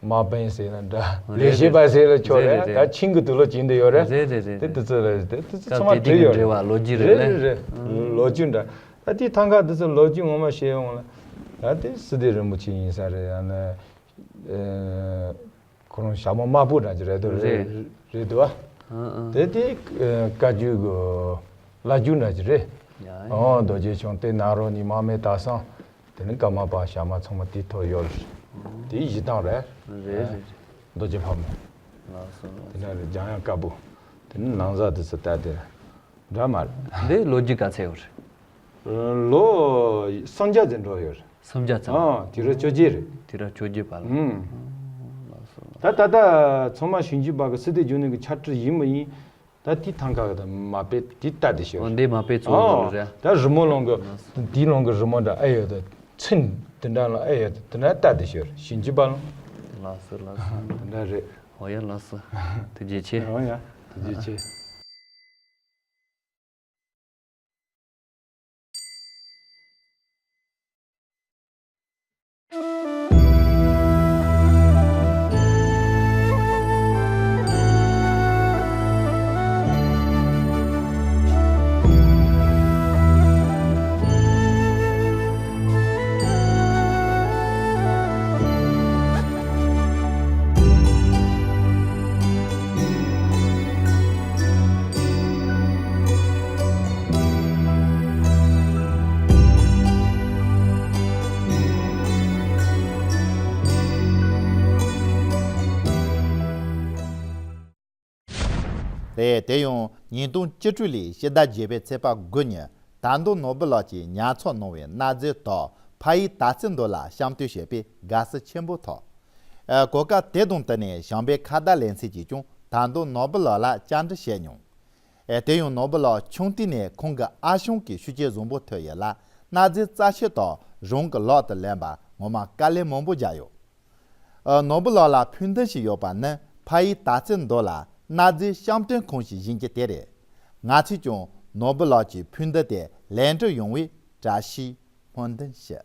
མ་པན་ཟེར་ན་འདྲ། རེད་ལས་བྱེད་པ་ཟེར་ལ་ཆོག་རེད། རེད་རེད། ད་ཆིང་གི་དུག་ལོག་ཅིག་འདི་ཡོད་རེད། རེད་རེད་རེད། དེ་དུ་ཚོད་རེད། དེ་དུ་ཚོད་ཚང་མ་བྲིས་ཡོད་རེད། འབྲེལ་བ་ལོ་རྒྱུས་རེད། རེད་རེད་རེད། ལོ་རྒྱུས་འདྲ། ད་དེའི་ཐང་ཀ་དུ་ཚོད་ལོ་རྒྱུས་ངོ་མ་བཤད་ཡོང་ལ། ད་དེ་སི་ཏུ་རིན་པོ་ཆེ་ཡིན་ས་རེད། ཡང་ན། ཁོ་རང་ཞྭ་མོ་དམར་པོ་འདྲ་ཅིག་རེད་འདུག་རེད། རེད་འདུག་ཨ། ཨ་ཨ། དེ་དེ་བཀའ་བརྒྱུད་ཀྱི་བླ་བརྒྱུད་འདྲ་ཅིག་རེད། ཡ་ཡ། ཨོ་རྡོ་རྗེ་འཆང་དེ་ནཱ་རོ་ནས་མར་མེ་མཐའ་བསམ། དེ་ནི་ཀརྨ་པ་ཞྭ་དམར་ཚང་མ་དེའི་ཐོག་ཡོད་རེད། དེའི་གཞི་གདངས་རེད། རེད་རེད་རེད། རྡོ་རྗེ་ཕག་མོ། ལགས་སོ་ལགས་སོ། དེ་ན་རེད། འཇམ་དབྱངས་དཀར་པོ། དེ་ནི་ནང་ཟག་དེ་ཚོ་ལྟ་དེ་རེད། འདྲ་མ་རེད། འདི་ལོ་རྒྱུས་ག་ཚད་ཡོད་རེད། ལོ་སུམ་བརྒྱ་ཙམ་འགྲོ་ཡོད་རེད། སུམ་བརྒྱ་ཙམ། ཨ། དུས་རབས་བཅོ་བརྒྱད་རེད། དུས་རབས་བཅོ་བརྒྱད་བར་ལ། ཨུམ། ལགས་སོ་ལགས་སོ། ད་ད་ལྟ་ཚང་མ་ཞིབ་འཇུག་པ་གི་སི་ཏུ་ལྗོན་ནིང་གི་ཕྱག་བྲིས་ཡིན་མི་ཡིན། ད་དེ་ཐང་ཀ་གི་ད་མ་དཔེ་དེ་ལྟ་དེ་ཤོར། འོ་འདི་མ་དཔེ་གཙོ་བོ་རེད། ད་རི་མོ་ལུང་གི་དེའི་ལུང་གི་རི་མོ་འདྲ་ཨེ་ཡོད་ད། ཚིག་འདི་འདྲ་ལ་ཨེ་ཡོད་ད། དེ་འདྲ་ལྟ་དེ་ཤོར་ཞིབ་འཇུག་པ་ལ། ལགས་སོ་ལགས་སོ། དེ་འདྲ་རེད། འོ་ཡ་ལགས་སོ། ཐུགས་རྗེ་ཆེ། འོ་ཡ་ཐུགས་རྗེ་ཆེ། རེད། དེ་ཡང་ཉིས་སྟོང་བཅུ་དྲུག་ལོའི་ཕྱི་ཟླ་བརྒྱད་པའི་ཚེས་པ་དགུ་ཉིན་དར་མདོ་ནོར་བུ་ལགས་ཀྱིས་ཉར་ཚགས་གནང་བའི་གནའ་རྫས་དག་ཕ་ཡུལ་དར་རྩེ་མདོ་ལ་བཤམས་སྟོན་བྱས་པས་དགའ་བསུ་ཆེན་པོ་ཐོབ། ཨ། གོ་སྐབས་དེ་དང་བསྟུན་ནས་བྱམས་པའི་ཁ་བརྡ་ལེ་ཚན་གྱིས་ཀྱང་དར་མདོ་ནོར་བུ་ལགས་ལ་བཅར་འདྲི་བྱས་མྱོང་། ཨ། དེ་ཡང་ནོར་བུ་ལགས་ཆུང་དུས་ནས་ཁོང་གི་ཨ་ཞང་གི་ཤུལ་སྐྱེས་བཟང་པོ་ཐོན་ཡོད་ལ། གནའ་རྫས་རྩ་ཆེ་དག་རང་གི་ལག་ཏུ་ལེན་པར་ངོ་མ་དཀའ་ལས་མང་པོ་བརྒྱབ་ཡོད། ཨ། ནོར་བུ་ལགས་ལ་ཕུགས་འདུན་ཞིག་ཡོད་པ་ནི་ཕ་ཡུལ་དར་རྩེ་མདོ་ལ་གནའ་རྫས་བཤམས་སྟོན་ཁང་ཞིག་བཞེངས་རྒྱུ་དེ་རེད། ང་ཚོས་ཀྱང་ནོར་བུ་ལགས་ཀྱི་ཕུགས་འདུན་དེ་ལེགས་འགྲུབ་ཡོང་བའི་བཀྲ་ཤིས་སྨོན་འདུན་ཞུ།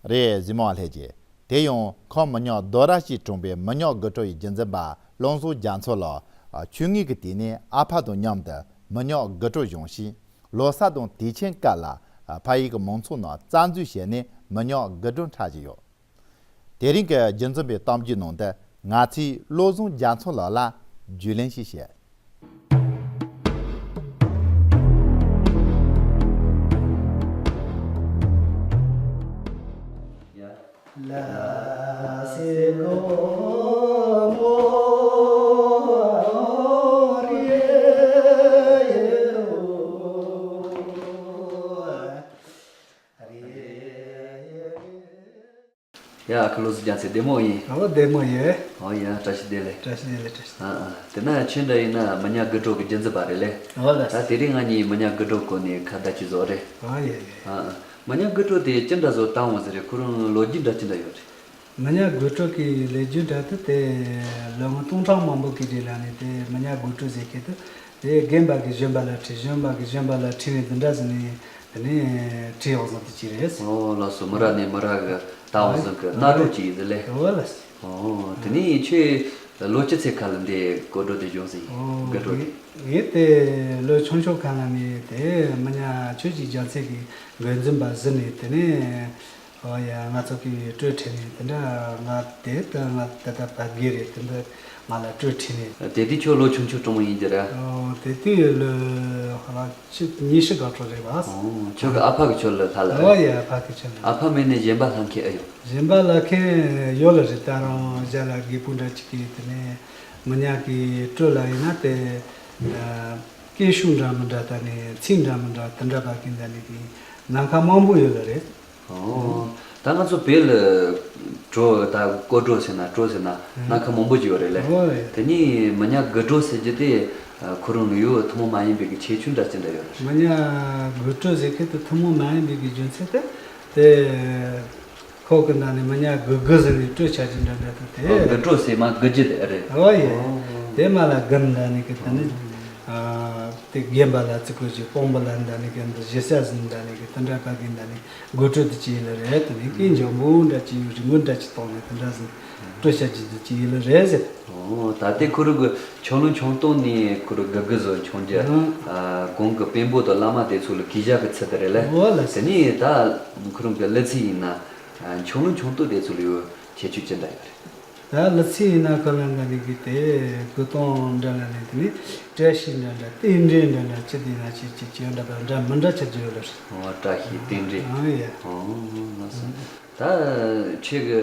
རེད། གཟིགས་མོ་བ་ལྷན་རྒྱས། དེ་ཡང་ཁམས་མི་ཉག་རྡོ་ར་ཞེས་གྲགས་པའི་མི་ཉག་དགུ་གྲོགས་ཡི་རྒྱུན་འཛིན་པ་བློ་བཟང་རྒྱ་མཚོ་ལགས་ཆུང་ངུའི་དུས་ནས་ཨ་ཕ་དང་མཉམ་དུ་མི་ཉག་དགུ་གྲོགས་བཞེངས་ཤིང་། ལོ་གསར་དང་དུས་ཆེན་སྐབས་ལ་ཕ་ཡུལ་གྱི་མང་ཚོགས་ནང་རྩ་འཛུགས་བྱས་ནས་མི་ཉག་དགུ་གྲོགས་འཁྲབ་བཞིན་ཡོད། དེ་རིང་གི་རྒྱུན་འཛིན་པའི་གཏམ་རྒྱུད་ནང་དུ་ང་ཚོས་བློ་བཟང་རྒྱ་མཚོ་ལགས་ལ་རྒྱུས་ལོན་ཞིག་བྱས། ཡ། ཨ་ཁུ་བློ་བཟང་རྒྱ་མཚོ་བདེ་མོ་ཡིན། ཨོ། བདེ་མོ་ཡོད། ཨོ་ཡ། བཀྲ་ཤིས་བདེ་ལེགས། བཀྲ་ཤིས་བདེ་ལེགས། བཀྲ་ཤིས། ཨ་ཨ། དེ་ན་ཁྱེད་འདྲ་ཡིན་ན་མི་ཉག་དགུ་གྲོགས་ཀྱི་རྒྱུན་འཛིན་པ་རེད་ལེ། ཨོ་ལགས། ད་དེ་རིང་ང་གཉིས་མི་ཉག་དགུ་གྲོགས་སྐོར་ནས་ཁ་བརྡ་ཅིག་བཟོ་རེད། ཨོ་ཡ་ཡ། ཨ་ཨ། མི་ཉག་དགུ་གྲོགས་དེ་ཅི་འདྲ་བཟོ་བཏང་བ་ཟེར་རེད། ཁོ་རང་ལོ་རྒྱུས་འདྲ་ཅི་འདྲ་ཡོད་རེད། མི་ཉག་དགུ་གྲོགས་ཀྱི་ལོ་རྒྱུས་འདྲ་དེ་དེ་ལོ་ངོ་སྟོང་ཕྲག་མང་པོ་གི་རྗེས་ལ་ནི་དེ་མི་ཉག་དགུ་གྲོགས་ཟེར་མཁན་དེ། དེ་རྒན་པ་གིས་གཞོན་པ་ལ་ཁྲིད། གཞོན་པ་གིས་གཞོན་པ་ལ་ཁྲིད་ནས་འདི་འདྲ་ཟེར་ནས་དེ་ནས་ཁྲིད་འོག་བཟོ་དུ་ཅི་རེད། ཨོ་ལགས་སོ། མི་རབས་ནས་མི་རབས་ཀྱི་ལྟ་བ་བཟང་གི་གནའ་གྲོགས་ཅིག་ཡིན་ཟེར་ལེ། ཨོ་ལགས་སོ། ཨོ་དེ་ནས་ཁྱོད་ལོ་ཆུ་ཚོད་ག་ལ་འདི་དགུ་གྲོགས་དེ་བྱུང་ཟིན་ཡིན། ཨོ་དགུ་གྲོགས་དེ། ངས་དེ་ལོ་ཆུང་ཆུང་ག་ལ་ནས་དེ་མི་ཉག་ཆོས་ཀྱི་རྒྱལ་མཚན་གྱི་འགོ་འཛིན་པ་ཟིན་ནས་དེ་ནས། ཨོ་ཡ། ང་ཚོ་གི་སྤྲོ་ཁྲིད་ནས་དེ་འདྲ་ང་དེ་ད་ང་ད་ལྟ་བར་དགེ་རེད། དེ་འདྲ་ང་ལ་སྤྲོ་ཁྲིད་ནས། དེ་དུས་ཁྱོད་ལོ་ཆུང་ཆུང་སྤྲང་མོ་ཡིན་གྱི་རེད། ཨོ་དེ་དུས་ལོ་ཧ་ལ་ཆུ་ཉི་ཤུ་དགུ་གྲོགས་རེད་པ། ཨོ་ཁྱོད་ཀྱི་ཨ་ཕ་གི་ཁྱོད་ལ་ལྷ་ལ། ཨོ་ཡ། ཨ་ཕ་གི་ཁྱོད་ལ། ཨ་ཕ་མེད་ནས་གཞན་པ་ལྷ་མཁན་ཨེ་ཡོད། གཞན་པ་ལྷ་མཁན་ཡོད་ལ་རེད། ད་རང་གཞན་ལ་རྒད་པོ་འདྲ་ཅིག་གིས་དེ་ནས་མི་ཉག་གི་སྤྲོ་ལ་ཡིན་ན་དེ། སྐད་ཤུགས་འདྲ་མི་འདྲ་ད་ནི་ཚིག་འདྲ་མི་འདྲ་དེ་འདྲ་བ་གི་འདྲ་ནི་གི་ནམ་མཁའ་མང་པོ་ཡོད་ལ་རེད། ཨོ། ད་ང་ཚོ་བོད་ལ་གྲོ་ད་ཀོ་གྲོ་ཟེར་ན་གྲོ་ཟེར་ན་ཨ་སྣ་ཁ་མང་པོ་ཅིག་ཡོད་རེད་ལེ། ཨོ་རེད། དེ་ནི་མི་ཉག་དགུ་གྲོ་ཟེར་རྒྱུ་དེ་ཁོ་རང་ལ་ཡོད་ཐུན་མོང་མ་ཡིན་པའི་གི་ཁྱད་ཆོས་འདྲ་ཅི་འདྲ་ཡོད་རེད། མི་ཉག་དགུ་གྲོ་ཟེར་མཁན་དེ་ཐུན་མོང་མ་ཡིན་པའི་གི་རྒྱུ་མཚན་དེ་དེ། ཁོ་གི་ནང་ནས་མི་ཉག་དགུ་དགུ་ཟེར་ནས་སྤྲོ་བྱ་རྒྱུ་འདྲ་འདྲ་དང་དེ། ཨོ་དགུ་གྲོ་ཟེར་མ་དགུ་རྒྱུ་དེ་རེད། ཨོ་ཡེ། ཨོ། དེ་མ་ལ་དགུ་འདྲ་ནི་གི་ད་ནི། ཨོ། ཨ་དེ་རྒན་པ་ལ་བརྩི་བཀུར་བྱེད། དཔོན་པོ་ལ་འདྲ་ནི་གི་འདི་ཞེ་ས་ཟིན་འདྲ་ནི་གི་དེ་འདྲ་ག་གི་འདྲ་ནི་དགུ་གྲོ་དེ་ཅི་ཡིན་ལ་རེད། དེ་ནི་སྐད་འཇམ་པོ་འདྲ་ཅི་ཡོད་རི་མོ་འདྲ་ཅི་གཏོང་ནས་དེ་འདྲ་ཟིན་སྤྲོ་བྱ་རྒྱུ་དེ་ཅི་ཡིན་ལ་རེད་ཟེར། ཨོ་ད་ལྟའི་ཁོ་རང་གི་ཆུང་ལུང་ཆུང་སྟོང་ནས་ཁོ་རང་དགུ་དགུ་བཟོ་ཆུང་རྒྱུ། ཨང་། ཨ་གོང་གི་དཔོན་པོ་དང་བླ་མ་དེ་ཚོ་ལ་གུས་ཞབས་ཀྱི་ཚུལ་དེ་རེད་ལེ། ཨོ་ལགས་སོ། དེ་ནས་ད་ཁོ་རང་གི་གླུ་ཚིག་ཡིན་ན། ཨ་ཆུང་ལུང་ཆུང་སྟོང་དེ་ཚོ་ལ་ཡོད་ཁྱད་ཆོས་ཅི་འདྲ་ཡོད་རེད། ད་གླུ་ཚིག་ཡིན་ན་ཁོ་ལ་འདྲ་ནི་གི་དེ་སྐུ་གདུང་འདྲ་ལ་ནི་དེ་ནི་བཀྲ་ཤིས་འདྲ་འདྲ་རྟེན་འབྲེལ་འདྲ་འདྲ་ཅི་དེ་ན་ཅི་ཅི་ཅི་འདྲ་འདྲ་མི་འདྲ་ཆ་རྒྱུ་ཡོད་ལ་རེད། ཨོ་བཀྲ་ཤིས་རྟེན་འབྲེལ། ཨང་ཡ། ཨོ་ལགས་སོ། ད་ཁྱེད་ཀྱི་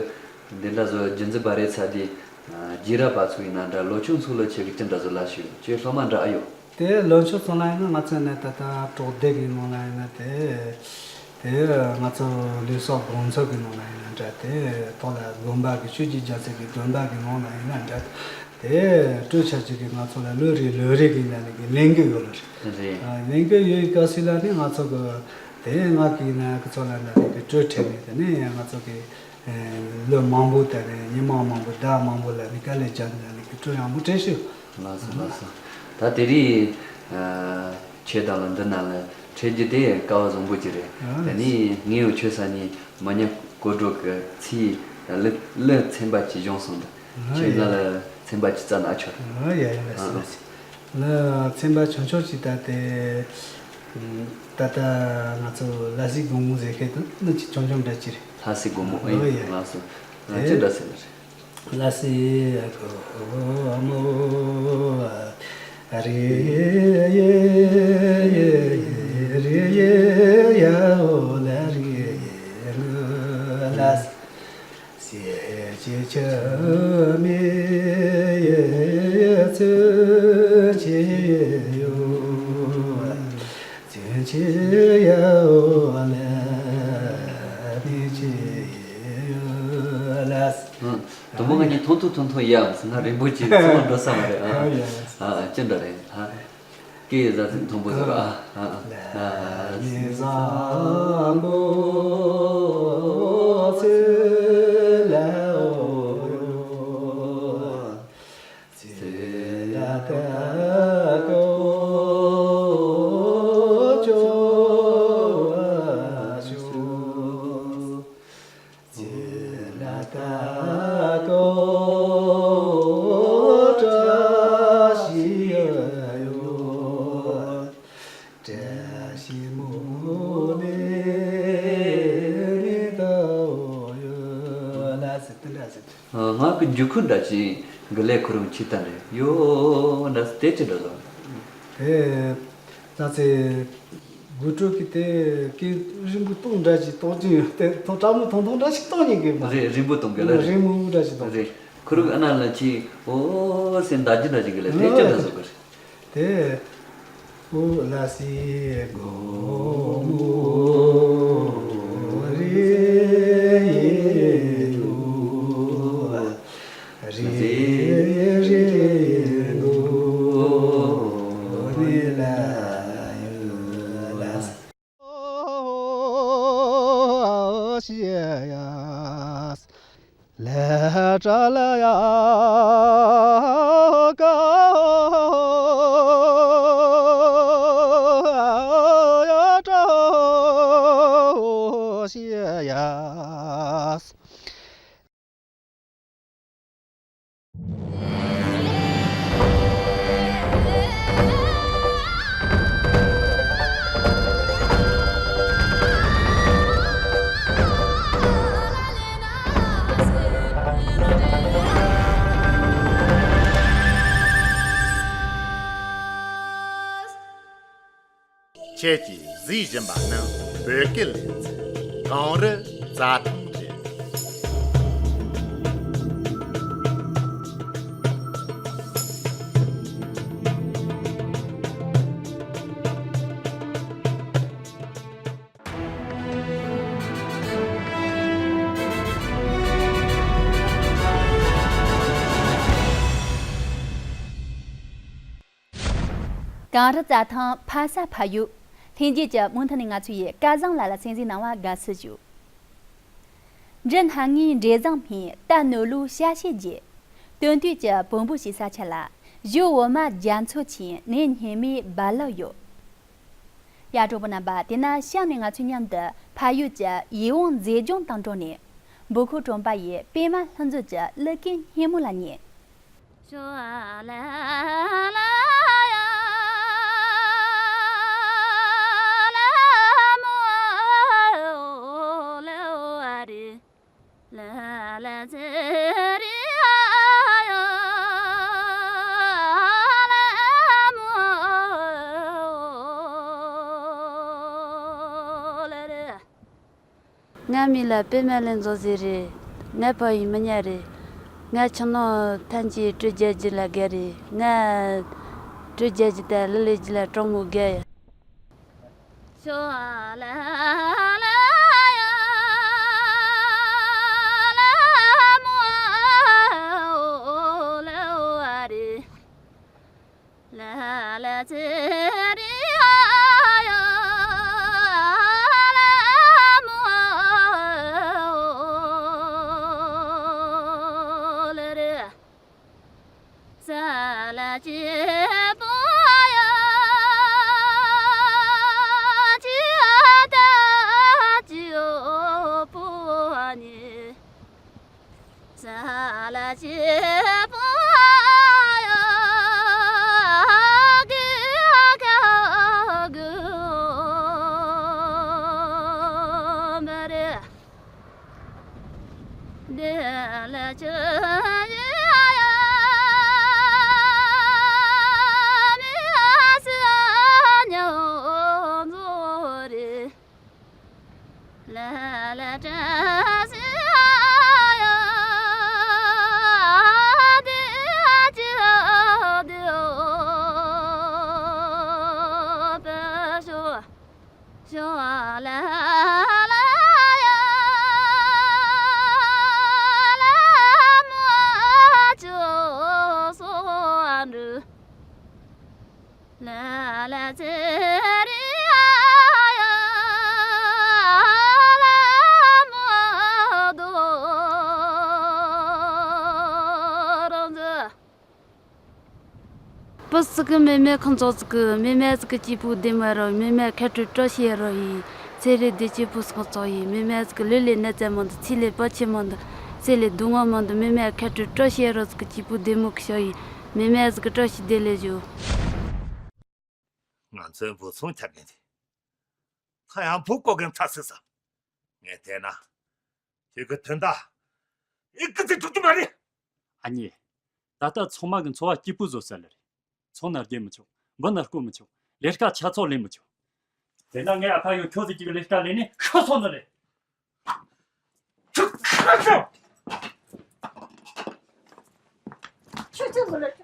འདི་འདྲ་བཟོ་རྒྱུན་འཛིན་པ་རེད་ཚར་དུས། རྗེས་རབས་པ་ཚོ་ཡིན་ན་འདྲ། ལོ་ཆུང་ཚོ་ལ་ཁྱེད་ཀྱིས་ཅི་འདྲ་བཟོ་ལབ་ཞུ། ཁྱེད་སློབ་མ་འདྲ་ཨ་ཡོད། དེ་ལོ་ཆུང་ཚོ་ལ་ཡིན་ན་ང་ཚོ་ནས་ད་ལྟ་གྲོགས་སྡེ་གི་ནང་ལ་ཡིན་ན་དེ། དེ་ང་ཚོ་ལུས་སྲོག་དགོང་ཚོགས་གི་ནང་ལ་ཡིན་ན་འདྲ། དེ་ཐོག་ལ་དགོན་པ་གི་ཆོས་ཀྱི་རྒྱལ་སྲས་ཀྱི་དགོན་པ་གི་ནང་ལ་ཡིན་ན་འདྲ། དེ་སྤྲོ་འཆར་གཅིག་གི་ང་ཚོ་ལ་ལོ་རེ་ལོ་རེ་གི་ནང་ནས་གི་ལས་འགུལ་ཡོད་ལ་རེད། རེད། ལས་འགུལ་ཡོད་སྐབས་སུ་ལ་ནི་ང་ཚོ་གི་དེ་ང་གི་ན་གི་ཚོ་ལ་འདྲ་ནས་གི་སྤྲོ་འཕྲད་ནས་དེ་ནས་ང་ཚོ་གི། ལོ་མང་པོ་དང་ནས་ཉི་མ་མང་པོ་ཟླ་མང་པོ་ལ་ནི་དཀའ་ལས་བརྒྱབ་ནས་ནི་གི་སྤྲོ་ཡག་པོ་སྤྲད་ཤོག་ལགས་སོ་ལགས་སོ། ད་དེ་རིང་ཁྱེད་དང་ལ་འདི་ན་ལ་འཕྲད་རྒྱུ་དེ་སྐལ་བ་བཟང་པོ་ཅིག་རེད། ཨ་དེ་ནི་ངས་འུ་ཆོས་ས་ནི་མ་ཉག་གོ་སྒྲོག་གི་ཚིག་གླུ་གླུ་ཚན་པ་ཅིག་སྦྱོང་སོང་། ད་ཨ་ཁྱེད་ཡ་ང་ལ་ཚན་པ་ཅིག་བཙལ་ན་ཆོག་ཨ་ཡ་ཡ་ལགས་སོ་ལགས་སོ། ལ་ཚན་པ་ཆུང་ཆུང་ཅིག་ད་དེ། ད་ལྟ་ང་ཚོ་ལ་སི་དགོང་མོ་ཟེར་མཁན་དུ་ནི་ཅིག་ཆུང་ཆུང་འདྲ་ཅིག་རེད། ལ་སི་དགོང་མོ། ཨོ་ཡ། ལགས་སོ། དེ་ཅི་འདྲ་ཟེར་ན་རེད། ལ་སི་དགོང་མོ་རེད་ཡེ་ཡེ་རེད་ཡེ་ཡ་འོ་ལ་རེད་ཡེ། ཅེས་ཆ་མེ་ཡེ་ཚུན་ཆད་ཡོད། ཚུན་ཆད་ཡོད་ལ་དེ་ཆད་ཡོད་ལ། ཨང་། དུམ་བུ་ང་གཉིས་ཐུང་ཐུང་ཐུང་ཐུང་ཡ་ང་རིང་པོ་ཅིག་ཚང་མ་འགྲོ་ས་མ་རེད། ཨ། ཨ་ཡ། ཨ་ཅི་འདྲ་རེད། ཨ། ཀྱེ་ཟ་ཟིན་མཐོན་པོ་ཟེར་བ། ཨ། ཨ། ལ་ཡི་བཟང་པོ་ཚེ་ལ་འོ་ཡོད། ཚེ་ལ་ད་ཀོ་ཅོ་བ་ཅོ། ཚེ་ལ་ད་ཀོ་བཀྲ་ཤིས་ཡོད། བཀྲ་ཤིས་མོ་ནི་ནི་ད་འོ་ཡོད་ལ་ཟེར་དེ་འདྲ་ཟེར། ཨ། ང་གི་འཇུ་ཁུ་འདྲ་ཅིག་གི་ལས་ཁོ་རང་ཁྱི་ལྟ་ནས་ཡོད་འདྲ་དེ་ཅི་འདྲ་ལ། དེ་ད་ཚེ། དགུ་ཕྲུག་གི་དེ་སྐད་རིང་པོ་གཏོང་འདྲ་ཞིག་གཏོང་གི་ཡོད་དེ་ཐོག་ཀྲ་མོ་ཐོང་ཐོང་འདྲ་ཞིག་གཏོང་ཉན་གི་མ་རེད། རིང་པོ་གཏོང་གི་ལ་རེད། རིང་མོ་འདྲ་ཞིག་གཏོང་རེད། ཁུ་རུ་ཨ་ན་ལ་ཅི་འོ་སེ་འདའ་རྒྱུ་འདྲ་ཞིག་གི་ལ་དེ་ཅི་འདྲ་བཟོ་གི་རེད། དེ་འོ་ལ་སི་གོ་མོ་རེ་ཡེ་ཡོ། རེ་རེ་ནོ་ནི་ལ་ཡོད་ལ། ཤེས་ཡ་ལ་ཏྲ་ལ་ཡ་ཀ་ཡ་ཏྲ་ཤེས་ཡ། ཁྱེད་ཀྱིས་གཟིགས་བཞིན་པ་ནི་བོད་སྐད་ལེ་ཚན་གངས་རི་རྩྭ་ཐང་རེད། གངས་རི་རྩྭ་ཐང་ཕ་ས་ཕ་ཡུལ། ལྷན་རྒྱས་ཀྱི་མུ་མཐུད་ནས་ང་ཚོ་ཡི་སྐལ་བཟང་ལ་ལ་གསན་གཟིགས་གནང་བ་དགའ་བསུ་ཞུ། འབྲི་སྣ་ལྔའི་འབྲས་བཟང་སྨིན། རྟ་ནོར་ལུག་ཤ་ཤེད་རྒྱས། སྟོན་དུས་ཀྱི་བོན་པོ་ཞེས་ས་ཆ་ལ། གཞོན་འོ་མ་རྒྱ་མཚོ་ཆེན། ནད་སྙེ་མའི་རྦ་རླབས་གཡོ། ཡ་གྲོགས་པོ་རྣམ་པ། དེ་ན་གཤམ་ནས་ང་ཚོ་མཉམ་དུ་ཕ་ཡུལ་གྱི་ཡིད་འོང་མཛེས་ལྗོངས་དང་འགྲོགས་ནས། འབུ་ཁུག་གྲོང་པ་ཡི་པད་མ་ལྷུན་རྫོང་གི་གླུ་སྐད་སྙན་མོ་ལ་ཉན། ངའི་མིང་ལ་པད་མ་ལྷུན་རྫོང་ཟེར་རེད། ང་ཕ་ཡུལ་མི་ཉག་རེད། ང་ཆུང་ནང་ཐམས་ཅད་སྤྲོ་རྒྱལ་རྒྱུད་ལ་དགའ་རེད། ང་སྤྲོ་རྒྱལ་རྒྱུད་དང་གླུ་ལེན་རྒྱུད་ལ་དྲང་མོ་དགའ་ཡ། བུ་ཟིག་གི་མེ་མེ་ཁོང་ཚོ་ཟིག་གི་མེ་མེ་ཟིག་གི་སྐྱེས་བུ་བདེ་མོ་རོ། མེ་མེ་ཁ་དྲོད་བཀྲ་ཤིས་རོ་ཡིན། ཚེ་རིང་བདེ་སྐྱིད་བུ་སོང་ཚོ་ཡིན། མེ་མེ་ཟིག་གི་ལུས་ལས་ནད་ཙམ་མང་དུ། ཚེ་ལས་བར་ཆད་མང་དུ། ཚེ་ལས་སྡུག་བསྔལ་མང་དུ། མེ་མེ་ཁ་དྲོད་བཀྲ་ཤིས་རོ་ཟིག་གི་སྐྱེས་བུ་བདེ་མོ་གི་ཤོ་ཡིན། མེ་མེ་ཟིག་གི་བཀྲ་ཤིས་བདེ་ལེགས་ཞུ། ང་ཚོའི་འབུ་ཚོང་རྒྱག་མཁན་དེ། ད་ཡང་བུ་བཀོལ་མཁན་ཚ་སྲིད་ས། ངས་བལྟས་ན། ཁྱོད་ཀྱི་དོན་དག་ཨི་ཀི་ཚིག་ཐུབ་ཀྱི་མ་རེད། ཨ་མྱེས། ད་ལྟ་ཚང་མ་གི་འཚོ་བ་སྐྱིད་པོ་བཟོ་ས་ལ་རེད། ཚོང་ན་རྒྱག་མི་ཆོག་འབུ་ན་རྐོ་མི་ཆོག་ལས་ཀ་ཆ་ཚང་ལས་མི་ཆོག་དེ་ན་ངའི་ཨ་ཕ་ཡང་ཁྱོད་ཚོ་གཅིག་གི་ལས་ཀ་ལས་ནས་ཤི་སོང་ནི་རེད། ཁྱོད་ཁྱོད་ཁྱོད། ཁྱོད་ཁྱོད་ཚོ་ལས།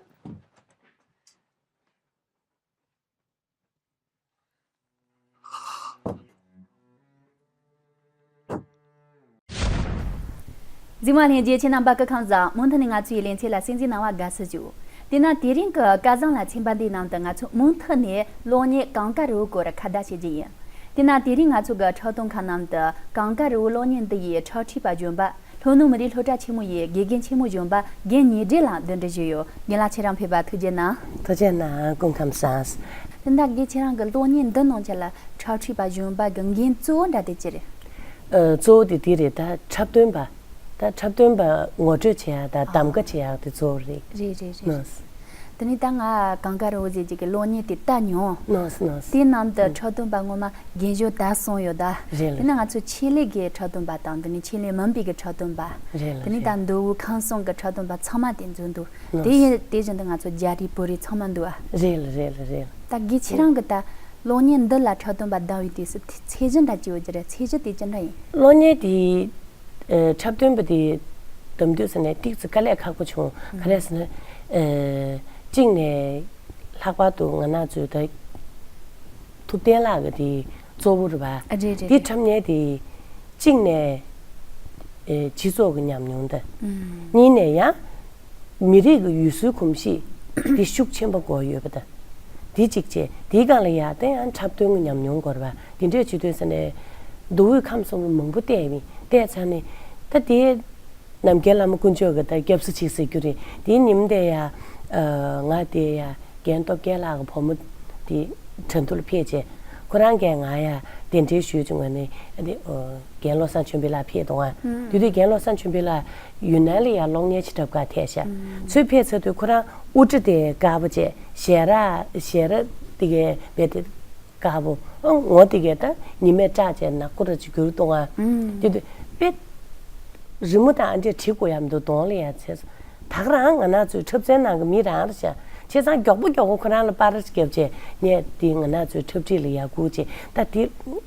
གཟིགས་མོ་ལྷན་རྒྱས་ཁྱེད་རྣམ་པ་སྐུ་ཁམས་བཟང་། མུ་མཐུད་ནས་ང་ཚོའི་ལེ་ཚན་ལ་གསན་གཟིགས་གནང་བར་དགའ་བསུ་ཞུ། དེས་ན་དེ་རིང་གི་སྐལ་བཟང་ལ་ཚན་པ་འདིའི་ནང་དུ་ང་ཚོ་མུ་མཐུད་ནས་གློག་བརྙན་གངས་དཀར་རི་བོའི་སྐོར་ཁ་བརྡ་བྱེད་རྒྱུ་ཡིན། དེས་ན་དེ་རིང་ང་ཚོ་གི་འཁྲབ་སྟོན་ཁང་ནང་དུ་གངས་དཀར་རི་བོ་གློག་བརྙན་འདི་ཡི་འཁྲབ་ཁྲིད་པ་གཞོན་པ། ལྷོ་ནུབ་མི་རིགས་སློབ་གྲྭ་ཆེན་མོ་ཡི་དགེ་རྒན་ཆེན་མོ་གཞོན་པ་རྒན་ཉི་སྒྲོན་ལགས་འདི་འདྲ་ཞུས་ཡོད། རྒན་ལགས་ཁྱེད་རང་ཕེབས་པར་ཐུགས་རྗེ་གནང་། ཐུགས་རྗེ་གནང་། སྐུ་ཁམས་བཟང་། དེ་འདྲ་རྒན་ཁྱེད་རང་གི་གློག་བརྙན་འདི་ནང་ཆ་ལ་འཁྲབ་ཁྲིད་པ་གཞོན་པ་གི་འགན་གཙོ་བོ་འདྲ་དེ་ཅི་རེད། ཨ། གཙོ་བོ་དེ་དེ་རེད། ད་འཁྲབ་སྟོན་པ། ད་འཁྲབ་སྟོན་པ་ངོ་སྤྲོད་བྱེད་ཡག་དང་གདམ་ག་བྱེད་ཡག་དེ་གཙོ་བོ་རེད། རེད་རེད་རེད། ནོ། དེ་ནས་ད་ང་གངས་དཀར་རི་བོ་ཟེར་གྱི་གི་གློག་བརྙན་དེ་ལྟ་མྱོང་། ནོ་ནོ། དེའི་ནང་དུ་ཨུ། འཁྲབ་སྟོན་པ་ངོ་མ་རྒན་གཞོན་དར་སོང་ཡོད་ད། རེད་ལ། དེ་ནས་ང་ཚོ་ཆེད་ལས་ཀྱི་འཁྲབ་སྟོན་པ་དང་དེ་ནས་ཆེད་ལས་མིན་པའི་གི་འཁྲབ་སྟོན་པ། རེད་ལ། དེ་ནས་ད་རེད། མདོ་དབུས་ཁམས་གསུམ་གི་འཁྲབ་སྟོན་པ་ཚང་མ་དེ་འཛོམས་འདུག་ནོ། དེ་ཡིན་དེ་བཞིན་དུ་ང་ཚོ་རྒྱ་རིགས་བོད་རིགས་ཚང་མ་འདུག་ཨ། རེད་ལ་རེད་ལ་རེད་ལ། ད་རྒན་ཁྱེད་རང་གི་ད་གློག་བརྙན་འདི་ལ་འཁྲབ་སྟོན་པ་བདམས་པའི་དུས་སུ་ཚད་གཞི་འདྲ་ཅི་ཡོད་ཀྱི་རེད། ཚད་གཞི་དེ་ཅི་འདྲ་ཡིན། གློག་བརྙན་དེ། ཨ། འཁྲབ་སྟོན་པ་དེ་བདམས་དུས་ཙ་ནས་ཏིག་ཙི་དཀའ་ལས་ཁག་པོ་བྱུང་། ག་རེ་ཟེར་ན། ཨ། གཅིག་ནས་ལྷག་པར་དུ་ང་རང་ཚོའི་ད་ཐུབ་བསྟན་ལགས་ཀྱི་དེ་གཙོ་བོ་རེད་པ། ཨ། རེད་རེད་དེ་རེད། འཁྲབ་མཁན་དེ་གཅིག་ནས། ཨ། སྤྱི་ཚོགས་ཀྱི་ཉམས་མྱོང་དང་། ཨུམ། གཉིས་ནས་ཡང་མི་རིགས་ཀྱི་ཡུལ་སྲོལ་གོམས་གཤིས་དེ་ཤུགས་ཆེན་པོ་དགོས་ཡོད་པ་དང་། དེ་གཅིག་བྱས། དེའི་སྒང་ལ་ཡང་ད་ཡང་འཁྲབ་སྟོན་གྱི་ཉམས་མྱོང་དགོས་རེད་པ། དེ་འདྲས་བྱེད་དུས་ཙ་ནས་མདོ་དབུས་ཁམས་གསུམ་ལ་མང་པོ་བལྟས་ཡིན། བལྟས་ཚར་ནས་ད་དེ་ནམ་མཁའི་བླ་མ་དཀོན་མཆོག་གི་ད་སྐྱབས་སུ་མཆི་ཟེར་རྒྱུ་རེད། དེའི་ཉིན་དེ་ཡང་། ཨ། ང་དེ་ཡང་རྒན་སྟོབས་རྒྱལ་ལགས་ཀྱི་བུ་མོ་དེ་དྲན་ཐུ་ལ་ཕེབས་བྱས། ཁོ་རང་གིས་ང་ཡང་གདན་འདྲེན་ཞུས་བྱུང་བ་ནི་ཨ་ནི། ཨོ། རྒན་བློ་བཟང་ཆོས་འཕེལ་ལགས་ཕེབས་འདུག་ཨ། ཨུམ། དེ་དུས་རྒན་བློ་བཟང་ཆོས་འཕེལ་ལགས་ཡུན་ནན་ལ་ཡང་གློག་བརྙན་ཆེད་འཁྲབ་ཁར་ཐད་ཤག་ཨུམ། ཚུར་ཕེབས་ཚར་དུས་ཁོ་རང་དབུ་སྐྲ་དེ་དཀར་པོ་བྱས། ཞལ་རས་ཞལ་རས་དེ་གའི་བེ་དེ་དཀར་པོ། ཨ། ངོ་དེ་གའི་ད་ཉི་མས་བཀྲག་བྱས་ནག་པོ་ར་ཅིག་གྱུར་འདུག་ཨ། ཨུམ། དེ་དུས་དཔེ་རི་མོ་དང་ཨ་འདྲས་བྲིས་དགོས་ཡག་མི་འདུག་གདོང་ལ་ཡང་ཚེ། ད་ག་རང་ང་རང་ཚོའི་འཁྲབ་ཚན་ནང་གི་མི་རང་རེད་ཤག་བྱས་ཙང་མགྱོགས་པོ་མགྱོགས་པོ་ཁོ་རང་ལ་པར་རྒྱབ་བྱས་ངས་དེ་ང་རང་ཚོའི་འཁྲབ་ཁྲིད་ལ་ཡར་སྒུག་བྱས། ད་དེ་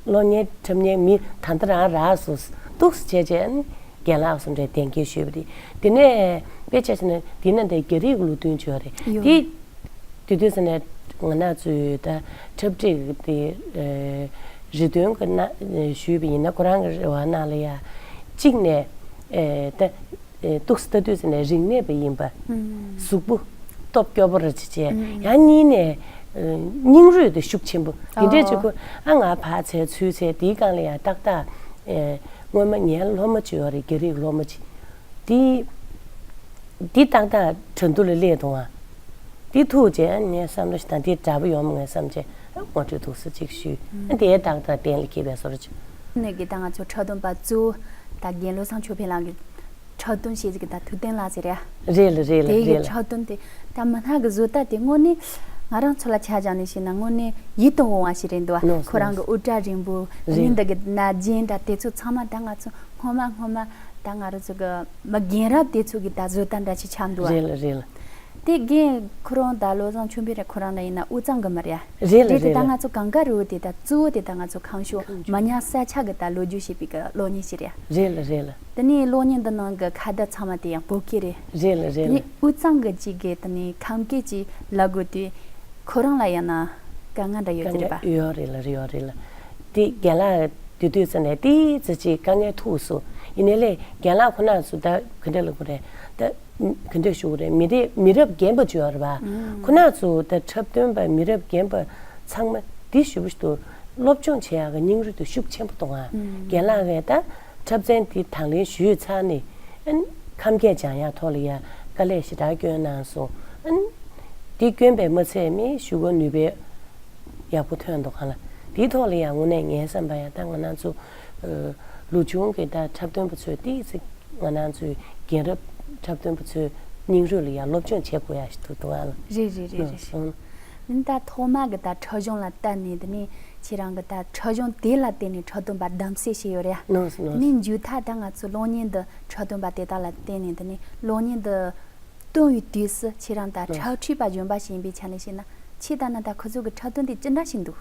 གློག་བརྙན་འཁྲབ་མཁན་མི་ད་ལྟ་རང་རག་སོང་འདུག་བྱས་བྱས་རྒན་ལགས་སུ་འདྲའི་གདན་འཁེལ་ཞུས་པ་རེད། དེ་ནས་དཔེ་ཆ་བཞག་ན་དེ་ནས་འདི་རྒྱ་རིགས་ཀྱི་ལོ་ཐོན་བྱས་རེད། ཡོད། དེ་དེ་དུས་ཙ་ནས་ང་རང་ཚོའི་ད་འཁྲབ་ཁྲིད་དེ། ཨ། རེ་འདུན་གྱི་ན་ཞུས་པ་ཡིན་ན་ཁོ་རང་གི་རེ་བ་ནང་ལ་ཡ་གཅིག་ནས། ཨ། ད། ཨེ། ཏོག་ཙམ་ལྟ་དུས་ཙམ་ནས་རིག་གནས་པ་ཡིན་པ། ཨུམ། གཟུགས་པོ་སྟོབས་སྐྱོ་པོ་ར་ཅིག་བྱས། ཨུམ། ཡང་གཉིས་ནས། ཨེ། སྙིང་རུས་དེ་ཤུགས་ཆེན་པོ་དེ་འདྲས་ཅིག་ཨོ། ཁོ་ཨ་ང་ཕར་ཚད་ཚུར་ཚད་དེའི་སྒང་ལ་ཡང་ཏག་ཏག་ཨེ། སྔོན་མ་ངའི་སློབ་མ་ཅིག་ཡོད་རེད། རྒྱ་རིགས་སློབ་མ་ཅིག་དེ་དེ་ཏག་ཏག་དྲན་ཐུ་ལ་སླེབས་འདུག་ཨ། དེ་ཐུག་རྗེས་ངས་བསམ་བློ་ཞིག་བཏང་། དེ་འདྲ་པོ་ཡོང་མ་ངས་བསམ་རྗེས་ངོ་སྤྲོད་ཏོག་ཙམ་ཅིག་ཞུས། ཨ། དེ་ཏག་ཏག་གཏན་ལ་འཁེལ་བའི་བཟོ་འདྲ་ཅིག་ནས་གི་ད་ང་ཚོ་འཁྲབ་སྟོན་པ་གཙོ་བོ་ད་རྒན་བློ་བཟང་ཆོས་འཕེལ་ལགས་ཀྱི་འཁྲབ་སྟོན་བྱེད་ཀྱི་ད་ཐུབ་བསྟན་ལགས་ཟེར་ཡ། རེད་ལ་རེད་ལ་དེ་གི་རེད་ལ། འཁྲབ་སྟོན་དེ་ད་མི་སྣ་གི་བཟོ་ལྟ་དེ་དངོས་གནས་ང་རང་ཚོ་ལ་ཆ་བཞག་ནས་བཤད་ན་དངོས་གནས་ཡིད་དུ་འོང་བ་ཞིག་རེད་འདུག་བ། ལགས་སོ། ཁོ་རང་གི་དབུ་སྐྲ་རིང་པོ། རེད། མི་འདི་གི་སྣ་རྒྱན་འདྲ་དེ་ཚོ་ཚང་མ་ད་ང་ཚོ་སྔོན་མ་སྔོན་མ་ད་ང་རང་ཚོ་གི་མི་རྒན་རབས་དེ་ཚོ་གི་ད་བཟོ་ལྟ་འདྲ་ཞིག་ཆགས་འདུག་བ། རེད་ལ་རེད་ལ། དེ་རྒན་ཁོ་རང་དང་བློ་བཟང་ཆོས་འཕེལ་ར་ཁོ་རང་ལ་ཡིན་ན་དབུས་གཙང་གི་མི་རེད། རེད་ལ་རེད་དེ་རེད་ད་ལ། ང་ཚོ་གངས་དཀར་རི་བོ་དེ་ད་གཙོ་བོ་དེ་ད་ང་ཚོ་ཁམས་ཕྱོགས་ཁམས་ཕྱོགས། མི་ཉག་ས་ཆ་གི་ད་ལོ་རྒྱུས་བཤད་པའི་གི་གློག་བརྙན་ཞིག་རེད། རེད་ལ་རེད་ལ། དེ་ནས་གློག་བརྙན་འདི་ནང་གི་ཁ་བརྡ་ཚང་མ་དེ་ཡང་བོད་སྐད་རེད། རེད་ལ་རེད་ལ། དེ་ནས་དབུས་གཙང་གི་ཅིག་གི་དེ་ནས་ཁམས་སྐད་ཅིག་ལབ་དགོས་དུས་ཁོ་རང་ལ་ཡང་ན་དཀའ་ངལ་འདྲ་ཡོད་ཀྱི་རེད་པ། ཡོད་རེད་ལ་རེད་ཡོད་རེད་ལ། དེ་རྒན་ལགས་དེ་དུས་ཙམ་ནས་ཏིག་ཙི་ཅིག་དཀའ་ངལ་ཐུག་སོང་། ཡིན་ནའི་ལས་རྒན་ལགས་ཁོ་ན་ཚོ་ད་ག་འདྲ་ལབ་དགོས་རེད། ད་ག་འདྲ་ཞུ་དགོས་རེད། མི་རེ་མི་རབས་རྒན་པ་ཅིག་ཡོད་རེད་པ། ཁོ་ན་ཚོ་ད་འཁྲབ་སྟོན་པ་མི་རབས་རྒན་པ་ཚང་མ་འདི་ཞུ་བ་ཞིག་ཏུ་སློབ་སྦྱོང་བྱེད་ཡག་གི་སྙིང་རུས་དེ་ཤུགས་ཆེན་པོ་གཏོང་ཨ། རྒན་ལགས་ཀྱིས་ད་འཁྲབ་ཚན་འདི་དང་ལེན་ཞུས་ཚར་ནས་ཨན་ཁམས་སྐད་སྦྱང་ཡག་ཐོག་ལ་ཡ་དཀའ་ལས་ཞེ་དྲག་བསྐྱོན་གནང་སོང་། ཨན་འདི་བསྐྱོན་པས་མ་ཚད་མི་ཞུ་སྒོ་ནུས་པའི་ཡག་པོ་ཐོན་འདུག་ག་ལ། དེའི་ཐོག་ལ་ཡང་དངོས་གནས་ངའི་བསམ་པ་ཡང་ད་ང་རང་ཚོ་ཨ་ལོ་ཆུང་གི་ད་འཁྲབ་སྟོན་པ་ཚོས་ཏིག་ཙི་ང་རང་ཚོའི་རྒན་རབས་འཁྲབ་སྟོན་པ་ཚོའི་སྙིང་རུས་ལ་ཡང་སློབ་སྦྱོང་བྱེད་དགོས་ཡ་ཞིག་འདུག་འདུག་ཨ་ལ། རེད་རེད་རེད། ནོ་རེད། སོང་། ནི་ད་ཐོག་མ་གི་ད་འཁྲབ་གཞུང་ལ་བལྟས་ནས་དེ་ནས་ཁྱེད་རང་གི་ད་འཁྲབ་གཞུང་དེ་ལ་བརྟེན་ནས་འཁྲབ་སྟོན་པ་གདམ་གསེས་བྱས་ཡོད་རེད་ཡ། ནོ་སོང་ནོ་སོང་། ནི་མཇུག་མཐར་ད་ང་ཚོ་གློག་བརྙན་འདི་འཁྲབ་སྟོན་པ་དེ་དག་ལ་བརྟེན་ནས་དེ་ནས་གློག་བརྙན་འདི་སྟོན་པའི་དུས་སུ་ཁྱེད་རང་དང་འཕྲུལ་ཁྲིད་པ་གཞོན་པ་ཞིག་ཡིན་པའི་ཆ་ནས་བཤད་ན། ཁྱེད་ལྟ་ན་ད་ཁོ་ཚོ་གི་འཁྲབ་སྟོན་དེ་ཅི་འདྲ་ཞིག་འདུག་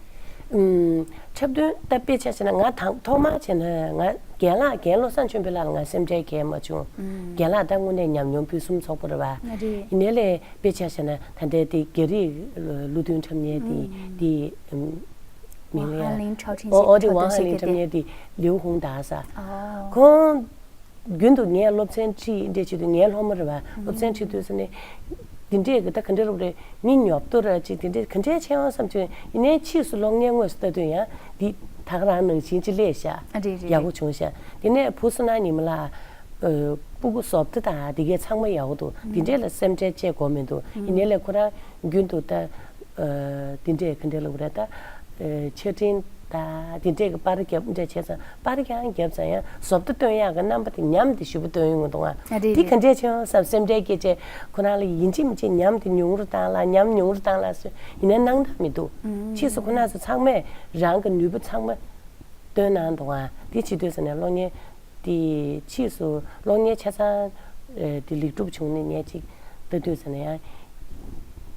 ཨུམ། འཁྲབ་སྟོན་ད་དཔེ་ཆ་བྱས་ན་ང་དང་ཐོག་མར་བྱས་ན་ང་རྒན་ལགས་རྒན་བློ་བཟང་ཆོས་འཕེལ་ལགས་ལ་ང་སེམས་ཁྲལ་གང་ཡང་མ་བྱུང་། ཨུམ། རྒན་ལགས་ད་དངོས་གནས་ཉམས་མྱོང་ཕུན་སུམ་ཚོགས་པོ་རེད་པ། ང་རེད། ཡིན་ནའི་ལས་དཔེ་ཆ་བྱས་ན་ད་ལྟའི་དེ་རྒྱ་རིགས་བློ་མཐུན་འཁྲབ་མཁན་དེ་ཨུམ། དེ་ཨུམ། མིང་ལ་ཡ། ཝང་ཧ་ལིན་འཁྲབ་ཁྲིད་ཨོ་ཨོ་དེ་ཝང་ཧ་ལིན་འཁྲབ་མཁན་དེ་ལིའུ་ཧུང་ད་ས། ཨོ། ཁོང་རྒྱུན་དུ་ངའི་སློབ་ཚན་ཁྲིད་འདྲ་བྱེད་དུས་ངའི་སློབ་མ་རེད་པ། སློབ་ཚན་ཁྲིད་དུས་ཙམ་ནས་འདི་འདྲས་ཀྱི་ད་ག་འདྲས་རུབ་རེད། མི་ཉོབ་ཏོ་ར་ཅིག་འདི་འདྲས་ག་འདྲས་ཆེ་ཡང་བསམ་བྱུང་། ཡིན་ནའི་ཕྱིས་སུ་གློག་བརྙན་དངོས་སུ་ལྟ་དུས་ཡང་འདི་ད་ག་རང་ནང་བཞིན་ཅིག་སླེབས་ཤག་ཨ་རེད་རེད། ཡག་པོ་བྱུང་ཤག་དེ་ནས་བུ་བསོད་ནམས་ཉི་མ་ལགས་ཨ་སྤུ་གུ་བཟོ་ལྟ་དང་དེ་གའི་ཚང་མ་ཡག་པོ་འདུག་འདི་འདྲས་ལ་སེམས་ཁྲལ་བཅས་དགོས་མི་འདུག་ཡིན་ནའི་ལས་ཁོ་རང་རྒྱུན་དུ་ད་ཨ་འདི་འདྲས་ག་འདྲས་ལབ་དགོས་རེད། ད་ཨ་ཆ་འཕྲིན་ད་འདི་འདྲས་ཀྱི་པར་རྒྱབ་འདྲས་བྱས་ཙང་པར་རྒྱག་རྒྱབ་ཙང་ཡང་བཟོ་ལྟ་སྟོན་ཡག་གི་རྣམ་པ་དེ་ཉམས་དེ་ཞེ་པོ་སྟོན་ཡོང་གི་འདུག་ཨ། ཨ་རེད་འདི་རེད། ག་འདྲས་བྱས་ཡང་བསམ་སེམས་ཁྲལ་སྐྱེ་བྱས་ཁོ་རང་ལ་ཡིན་གཅིག་མིན་གཅིག་ཉམས་དེ་ཉུང་རུ་བཏང་ལ་ཉམས་ཉུང་རུ་བཏང་ལ་ཟེར་ཡིན་ན་གནང་ཐབས་མི་འདུག་ཕྱིས་སུ་ཁོ་རང་ཚོ་ཚང་མས་རང་གི་ནུས་པ་ཚང་མ་བཏོན་གནང་འདུག་ཨ། འདི་བྱེད་དུས་ཙམ་ནས་གློག་བརྙན་དེ་ཕྱིས་སུ་གློག་བརྙན་ཆ་ཚང་ཨ་དེ་ལེགས་གྲུབ་བྱུང་ནས་ངས་ཅིག་ལྟ་དུས་ཙམ་ནས་ཡང་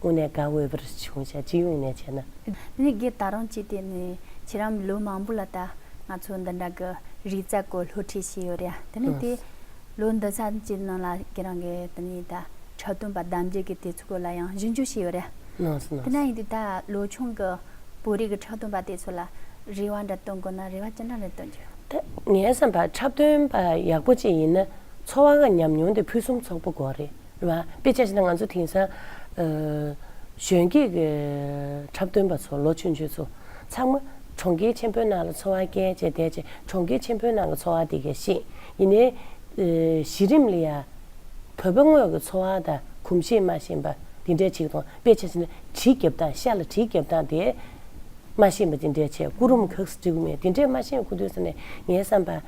དངོས་གནས་དགའ་འོས་པར་བྱུང་ཤག་སྤྱི་ཡོངས་ནས་བྱས་ན། དེ་ནས་རྒན་ད་རང་ཅིག་དེ་ནས་ཁྱེད་རང་ལོ་མང་པོ་ལ་ད་ང་ཚོ་འདི་འདྲ་གི་རིག་རྩལ་སྐོར་སློབ་ཁྲིད་བྱས་ཡོད་རེད་ཡ། དེ་ནས་དེ་ལོ་འདི་ཙམ་གྱི་ནང་ལ་ཁྱེད་རང་གིས་དེ་ནས་ད་འཁྲབ་སྟོན་པ་གདམ་རྒྱུ་གི་དེ་ཚོ་སྐོར་ལ་ཡང་ཞིབ་འཇུག་བྱས་ཡོད་རེད་ཡ། དེ་ན་ཡིན་དུས་ད་ལོ་ཆུང་གི་བོད་རིགས་ཀྱི་འཁྲབ་སྟོན་པ་དེ་ཚོ་ལ་རེ་བ་འདྲ་བཏོན་དགོས་ན་རེ་བ་ཅི་འདྲ་རེ་བཏོན་རྒྱུ། ད་ངའི་བསམ་པར་འཁྲབ་སྟོན་པ་ཡག་པོ་ཅིག་ཡིན་ན་འཚོ་བ་གི་ཉམས་མྱོང་དེ་ཕུན་སུམ་ཚོགས་པོ་དགོས་རེད། རེད་བ། དཔེ་ཆ་བཞག་ན་ང་ཚོ་དེང་སང་ཨ་གཞོན་སྐྱེས་ཀྱི་འཁྲབ་སྟོན་པ་ཚོ་ལོ་ཆུང་ཆུང་ཚོ་ཚང་མ་གྲོང་ཁྱེར་ཆེན་པོའི་ནང་ལ་འཚོ་བ་སྐྱེལ་བྱས་བསྡད་བྱས་གྲོང་ཁྱེར་ཆེན་པོའི་ནང་གི་འཚོ་བ་དེ་གས་ཤེས། ཡིན་ནའི་ཨ་གཞི་རིམ་ལ་ཡ་བོད་པ་དངོས་ཀྱི་འཚོ་བ་དང་གོམས་གཤིས་མ་ཤེས་པ་དེ་འདྲས་ཅིག་དང་། དཔེ་ཆ་བཞག་ན་གྲི་རྒྱབ་སྟངས་ཤ་ལ་གྲི་རྒྱབ་སྟངས་དེ་མ་ཤེས་པ་དེ་འདྲས་བྱས་སྐུ་རུམ་ག་ཚོད་སྒྲིག་དགོས་མིན་དེ་འདྲས་མ་ཤེས་གོ་དུས་ཙམ་ནས་ངའི་བསམ་པ།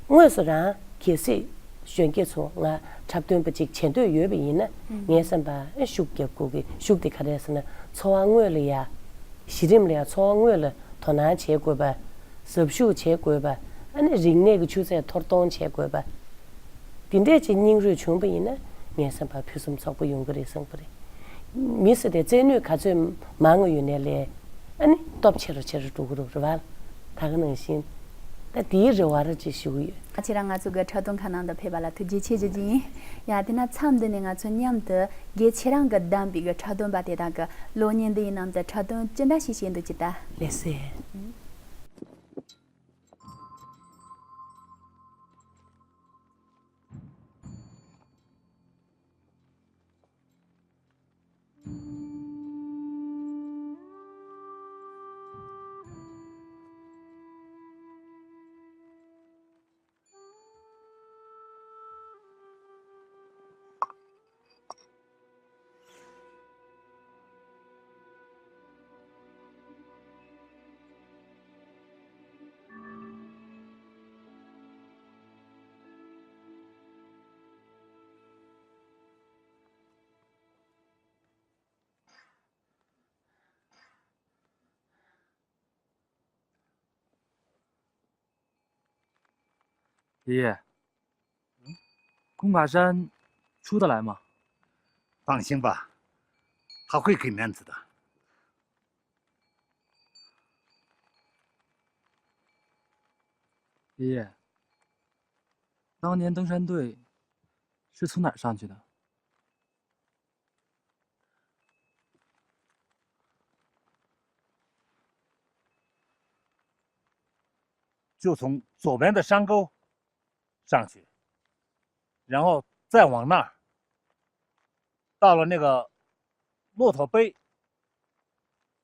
དངོས་སུ་རང་གལ་སྲིད་གཞོན་སྐྱེས་ཚོ་ང་འཁྲབ་སྟོན་པ་ཅིག་བྱེད་འདོད་ཡོད་པ་ཡིན་ན། ངའི་བསམ་པ་ཨེ་ཤུགས་རྒྱབ་དགོས་ཀྱི་ཤུགས་དེ་ག་རེ་ཟེར་ན། འཚོ་བ་དངོས་ལ་ཡ། གཞི་རིམ་ལ་ཡ་འཚོ་བ་དངོས་ལ་དོ་སྣང་བྱེད་དགོས་པ། ཟབ་ཞུགས་བྱེད་དགོས་པ། ཨ་ནི་རིག་གནས་ཀྱི་ཆུ་ཚད་མཐོར་གཏོང་བྱེད་དགོས་པ། དེ་འདྲས་ཅིག་སྙིང་རུས་བྱུང་བ་ཡིན་ན་ངའི་བསམ་པ་ཕུན་སུམ་ཚོགས་པོ་ཡོང་གི་རེད་བསམ་གྱི་རེད། མི་ཟེར་དེ་རྩལ་ནུས་ག་ཚོད་མང་བ་ཡོད་ནའི་ལས། ཨ་ནི་སྟོབས་ཆེ་རུ་ཆེ་རུ་འགྲོ་གི་རེད་བ། ད་ག་ནང་བཞིན། ད་དེའི་རེ་བ་ར་ཅིག་ཞུ་གི་ཡོད། ཁྱེད་རང་ང་ཚོ་གི་འཁྲབ་སྟོན་ཁང་ནང་དུ་ཕེབས་པ་ལ་ཐུགས་རྗེ་ཆེ་ཞུ་རྒྱུ་ཡིན། ཡ་དེ་ན་མཚམས་འདི་ནས་ང་ཚོ་མཉམ་དུ་རྒན་ཁྱེད་རང་གི་གདམས་པའི་གི་འཁྲབ་སྟོན་པ་དེ་དག་གི་གློག་བརྙན་འདི་ཡི་ནང་དུ་འཁྲབ་སྟོན་ཅི་འདྲ་ཞིག་བྱས་འདུག་ཅི་ལྟ། ལགས་སེ། 爷爷，嗯？公卡山出得来吗？放心吧，他会给面子的。爷爷，当年登山队是从哪儿上去的？就从左边的山沟上去，然后再往那儿，到了那个骆驼背，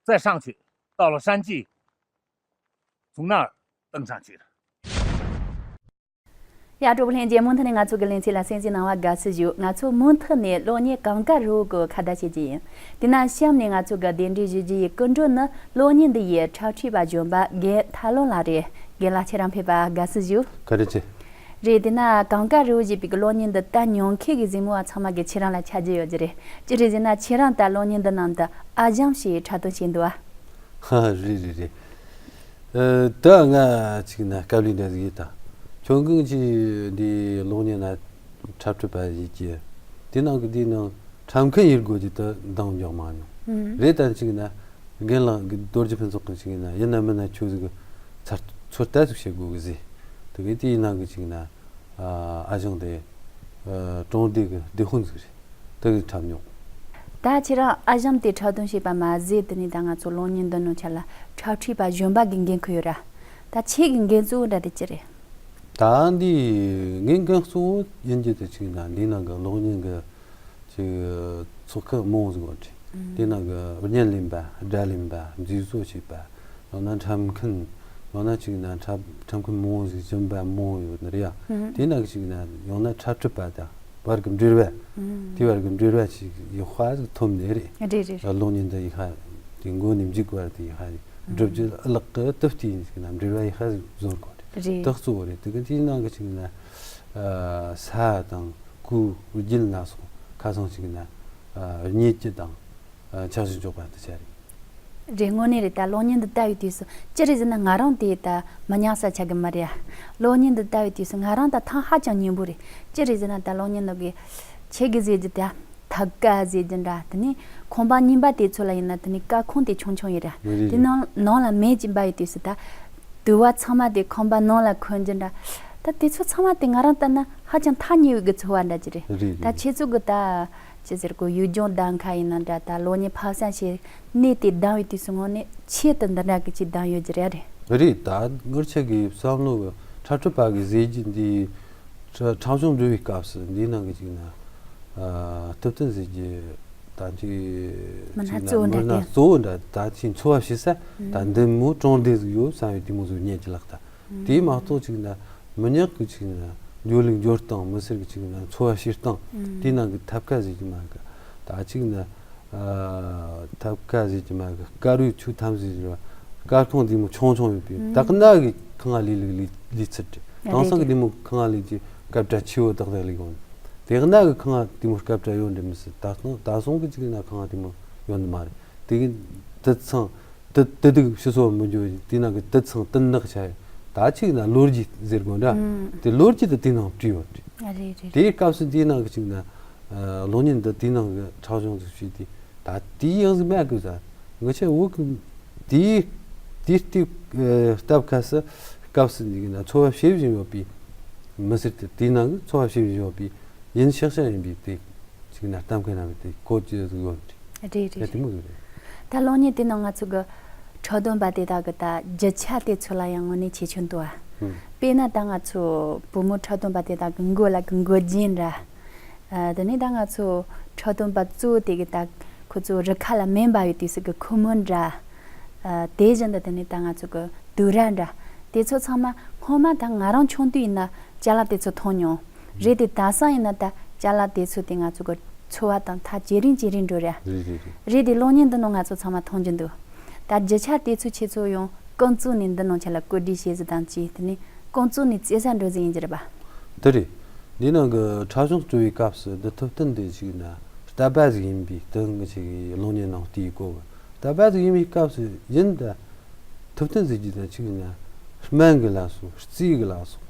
再上去，到了山际，从那儿登上去的。 ཡ། གྲོགས་པོ་ལྷན་རྒྱས། མུ་མཐུད་ནས་ང་ཚོ་གི་ལེ་ཚན་ལ་གསན་གཟིགས་གནང་བ་དགའ་བསུ་ཞུ། ང་ཚོ་མུ་མཐུད་ནས་གློག་བརྙན་གངས་དཀར་རི་བོ་གི་ཁ་བརྡ་བྱེད་ཀྱི་ཡིན། དེ་ན་གཤམ་ནས་ང་ཚོ་གི་གདན་འདྲེན་ཞུ་རྒྱུ་ཡི་སྐུ་མགྲོན་ནི་གློག་བརྙན་འདི་ཡི་འཁྲབ་ཁྲིད་པ་གཞོན་པ་རྒན་ཐར་ལུང་ལགས་རེད། རྒན་ལགས། ཁྱེད་རང་ཕེབས་པ་དགའ་བསུ་ཞུ། བཀའ་དྲིན་ཆེ། རེད། དེ་ན་གངས་དཀར་རི་བོ་ཞེས་པའི་གི་གློག་བརྙན་འདི་ལྟ་མྱོང་མཁན་གི་གཟིགས་མོ་བ་ཚང་མ་གི་ཁྱེད་རང་ལ་ཆ་རྒྱུས་ཡོད་རྒྱུ་རེད། ཅི་རེད་ཟེར་ན་ཁྱེད་རང་ད་གློག་བརྙན་འདི་ནང་དུ་ཨ་ཞང་ཞེས་འཁྲབ་སྟོན་བྱས་འདུག་ཨ། ཧ། རེད་རེད་རེད། ཨ། ད་ང་ཅིག་ན་སྐབས་ལས་འདྲ་ཟིག་ཡིན་ད། ཁྱོད་གང་ཅི་འདི་གློག་བརྙན་ན་འཁྲབ་ཁྲིད་པ་ཡིན་གྱི། དེ་ནང་གི་དེའི་ནང་འཁྲབ་མཁན་ཡིན་དགོས་ཀྱི་ད་འདང་རྒྱག་མ་མྱོང་། ཨུམ། རེད། ད་ཅིག་ན་རྒན་ལགས་ཀྱི་རྡོ་རྗེ་ཕུན་ཚོགས་ཀྱི་ཅིག་ན་ཡིན་ན་མིན་ན་ཁྱོད་ཟིག་གི་ཚར་ཚོད་ལྟ་ཟིག་བྱེད་དགོས་གི་ཟེར། དེ་གི་དེའི་ནང་གི་ཅིག་ན། ཨ། ཨ་ཞང་དེ། ཨ། གྲོང་སྡེ་གི་སྡེ་དཔོན་ཟིག་རེད། དེ་གི་འཁྲབ་མྱོང་། ད་ཁྱེད་རང་ཨ་ཞང་དེ་འཁྲབ་སྟོན་བྱས་པ་མ་ཟད། དེ་ནས་ད་ང་ཚོ་གློག་བརྙན་འདི་ནང་ཆ་ལ་འཁྲབ་ཁྲིད་པ་གཞོན་པ་གི་འགན་ཁུར་ཡོད་ར། ད་ཁྱེད་ཀྱི་འགན་གཙོ་བོ་འདྲ་དེ་ཅི་རེད། ད་འདི་ངའི་འགན་གཙོ་བོ་ཡིན་རྒྱུ་དེ་ཅིག་ན་འདི་ནང་གི་གློག་བརྙན་གི་ཅིག་ཚོགས་ཁག་མང་བོ་ཟིག་ཡོད་རེད། ཨང་། དེ་ནང་གི་བརྙན་ལེན་པ། སྒྲ་ལེན་པ། མཛེས་བཟོ་བྱེད་པ། ཡང་ན་འཁྲབ་མཁན། ཡང་ན་ཅིག་ན་འཁྲབ་འཁྲབ་མཁན་མང་བོ་ཟིག་སྦྱིན་པ་མང་བོ་ཡོད་ནི་རེད་ཡ། ཨང་། དེ་ནང་གི་ཅིག་ན་ཡང་ན་འཁྲབ་ཁྲིད་པ་དང་བར་གི་འབྲེལ་བ། ཨང་། དེ་བར་གི་འབྲེལ་བ་ཅིག་ཡག་པ་ཟིག་ཐོབ་ནི་རེད། རེད་རེད་རེད། གློག་བརྙན་འདི་ཡག་པ་དེ་མགོ་ནས་མཇུག་བར་དུ་ཡག་པ་སྒྲུབ་རྒྱུ་ལག་གི་དེབ་དེ་ཅིག་ན་འབྲེལ་བ་ཡག་པ་ཟིག་བཟོ་དགོས་རེད། རེད། དེ་གཙོ་བོ་རེད། དེ་གི་དེའི་ནང་གི་ཅིག་ན། ཨ། ས་དང་སྐུ་རྒྱུན་ལ་སོགས་ཁ་སང་ཅིག་ན། ཨ། རྙེད་རྒྱུ་དང་། ཨ། འཆར་གཞི་འཇོག་པ་དེ་ཆ་རེད། རེད། དངོས་གནས་རེད། ད་གློག་བརྙན་འདི་ལྟ་བའི་དུས་སུ་ཅི་རེད་ཟེར་ན་ང་རང་དེ་ད་མི་ཉག་ས་ཆགས་གི་མ་རེད་ཡ། གློག་བརྙན་འདི་ལྟ་བའི་དུས་སུ་ང་རང་ད་ཐང་ཧ་ཅང་སྙན་པོ་རེད། ཅི་རེད་ཟེར་ན་ད་གློག་བརྙན་ནང་གི་ཁྱེད་ཀྱི་ཟེར་རྒྱུ་དེ་ཐབ་ཀ་ཟེར་རྒྱུ་འདྲ། དེ་ནས་ཁང་པ་རྙིང་པ་དེ་ཚོ་ལ་ཡིན་ན་དེ་ནས་ཀ་ཁང་དེ་ཆུང་ཆུང་ཡིན་ར། རེད་དེ་རེད། ནང་ནང་ལ་མེ་ཅིག་འབར་བའི་དུས་སུ་ད་དུ་བ་ཚང་མ་དེ་ཁང་པ་ནང་ལ་འཁོན་རྒྱུ་འདྲ། ད་དེ་ཚོ་ཚང་མ་དེ་ང་རང་ལྟ་ན་ཧ་ཅང་ཐག་ཉེ་བའི་གི་ཚོར་བ་འདྲ་ཅིག་རེད། རེད་ད་རེད། ཁྱེད་ཚོ་གི་ད་ཅི་ཟེར་གོ་ཡུལ་ལྗོངས་གདམ་ཁ་ཡིན་ན་འདྲ། ད་གློག་བརྙན་ཕབ་བསམ་བྱས་གནས་དེ་གདམ་བའི་དུས་སུ་དངོས་གནས་ཆེད་དུ་འདི་འདྲ་གི་ཅིག་གདམ་ཡོད་ཀྱི་རེད། རེད། རེད་ད་ངར་ཆ་གི་བསམ་བློ་གི་འཁྲབ་ཁྲིད་པ་གི་ཟེར་རྒྱུ་འདི། འཁྲབ་སྦྱོང་འགྲོ་བའི་སྐབས་སུ་འདིའི་ནང་གི་ཅིག་ན། ཨ། ཐུབ་བསྟན་ཟེར་རྒྱུ་ད་ཅིག་མི་སྣ་ཅིག་ན་གཙོ་བོ་མི་འདྲ་སྣ་དེ། གཙོ་བོ་འདྲ་ད་ཅིག་འཚོ་བ་བྱེད་ས་ད་འདི་མོ་གྲོང་སྡེ་ཟིག་ཡོད་བསམ་ཡོད་དེ་མོ་ཟིག་རྙེད་ཀྱི་ལགས་ད། དེ་མ་གཏོགས་ཅིག་ན་མི་ཉག་གི་ཅིག་ན་འགྲོ་ལུགས་འགྲོ་སྟངས། མི་སེར་གི་ཅིག་ན་འཚོ་བ་བྱེད་སྟངས། ཨང་། དེ་ནང་གི་ཐབ་ཀ་ཟེར་གྱི་མ་གི་ད་ཅིག་ན། ཨ། ཐབ་ཀ་ཟེར་གྱི་མ་གི་དཀར་ཡོལ་ཆུ་ཐམ་ཟེར་གྱི་ར། དཀར་ཁང་འདི་མོ་ཆུང་ཆུང་ཡོད་པའི། ཨང་། ད་གི་ན་གི་ཁང་ང་ལས་ལུགས་ལས་ལས་ཚུལ་རེད། ཨ། དེང་སང་གི་རེད་འདི་མོ་ཁང་ང་ལས་ཀྱི་སྐབས་འདྲ་ཆེ་བོ་དག་དག་ལས་གོང་། དེ་གི་ན་གི་ཁང་ང་འདི་མོ་སྐབས་འདྲ་ཡོད་འདྲ་མི་སྲིད། ད་སོང་ད་སོང་གི་ཅིག་ན་ཁང་ང་འདི་མོ་ཡོད་ནི་མ་རེད། དེ་གི་དུད་ཚང་དུད་དུད་དུད་ཕྱི་སོ་མི་འཇོ་དེ་ནང་གི་དུད་ཚང་དུད་ནག་ཆ་ད་ཅིག་ན་ལོ་རྒྱུས་ཟེར་དགོས་འདྲ། ཨང་། དེ་ལོ་རྒྱུས་དུ་དེ་ནང་བྲིས་ཡོད་རེད། ཨ། རེད་རེད། དེའི་སྐབས་སུ་དེའི་ནང་གི་ཅིག་ན། ཨ། གློག་བརྙན་འདི་དེའི་ནང་གི་འཁྲབ་སྦྱོང་ཟིག་བྱས་ཏེ་ད་དེའི་ཡག་ཟིག་མེད་གི་ཟ། ང་ཆ་བོད་གི་དེའི་དེའི་སྟེང་། ཨ། སྟབས་ཁ་སི་སྐབས་སུ་འདི་གི་ན་འཚོ་བ་བྱེད་བཞིན་ཡོད་པའི་མི་སེར་དེ་དེའི་ནང་གི་འཚོ་བ་བྱེད་བཞིན་ཡོད་པའི་ཡིན་ཤག་ཤག་ཡིན་པའི་དེ་ཅིག་ན་གཏམ་མཁན་རྣམ་པའི་དེ་གོ་ཅི་ཟིག་ཡོད་རེད། རེད་རེད་ཡ། དེ་རེད། མོ་ཟིག་རེད། ད་གློག་བརྙན་དེ་ནང་ང་ཚོ་གི་འཁྲབ་སྟོན་པ་དེ་དག་གི་ད་རྒྱུ་ཆ་དེ་ཚོ་ལ་ཡང་དངོས་གནས་ཁྱད་ཆོས་འདུག་ཨ། ཧུམ། དཔེར་ན་ད་ང་ཚོ་བུ་མོ་འཁྲབ་སྟོན་པ་དེ་དག་གི་མགོ་ལ་གི་མགོ་རྒྱན་འདྲ། ཨ། དེ་ནས་ད་ང་ཚོ་འཁྲབ་སྟོན་པ་གཙོ་བོ་དེ་གི་ད་ཁོ་ཚོ་རུ་ཁ་ལ་མེ་འབར་བའི་དུས་སུ་གི་ཁུག་མོ་འདྲ། ཨ། དེ་བཞིན་དུ་དེ་ནས་ད་ང་ཚོ་གི་དུག་ར་འདྲ། དེ་ཚོ་ཚང་མ་སྔོན་མ་ད་ང་རང་ཆུང་དུས་ཡིན་ན་ཅ་ལག་དེ་ཚོ་མཐོང་མྱོང་། རེད་དེ་ད་སང་ཡིན་ན་ད་ཅ་ལག་དེ་ཚོ་དེ་ང་ཚོ་གི་འཚོ་བ་དང་ཐག་ཇེ་རིང་ཇེ་རིང་འགྲོ་རེད། རེད་རེད་རེད། རེད་དེ་གློག་བརྙན་འདི་ནང་ང་ཚོ་ཚང་མ་མཐོང་རྒྱུ་འདུག་ད་རྒྱུ་ཆ་དེ་ཚོ་ཁྱེད་ཚོ་ཡང་རྐང་བཙུགས་ནས་འདི་ནང་ཆ་ལ་བཀོད་སྒྲིག་བྱེད་ཟི་དང་བཅས་དེ་ནས་རྐང་བཙུགས་ནས་རྩེ་ས་འགྲོ་ཟི་ཡིན་གྱི་རེད་པ། དེ་རེད། འདི་ནང་གི་འཁྲབ་སྦྱོང་སྤྲོ་བའི་སྐབས་སུ་འདི་ཐུབ་བསྟན་དེ་ཅིག་ན་རྟ་པ་ཟིག་ཡིན་པའི་དོན་གྱི་ཅིག་གློག་བརྙན་ནང་བལྟས་གོ་གི། རྟ་པ་ཟིག་ཡིན་པའི་སྐབས་སུ་ཡིན་ད། ཐུབ་བསྟན་ཟེར་རྒྱུ་དང་གཅིག་ན་སྨན་གི་ལ་སོགས། རྩིས་གི་ལ་སོགས།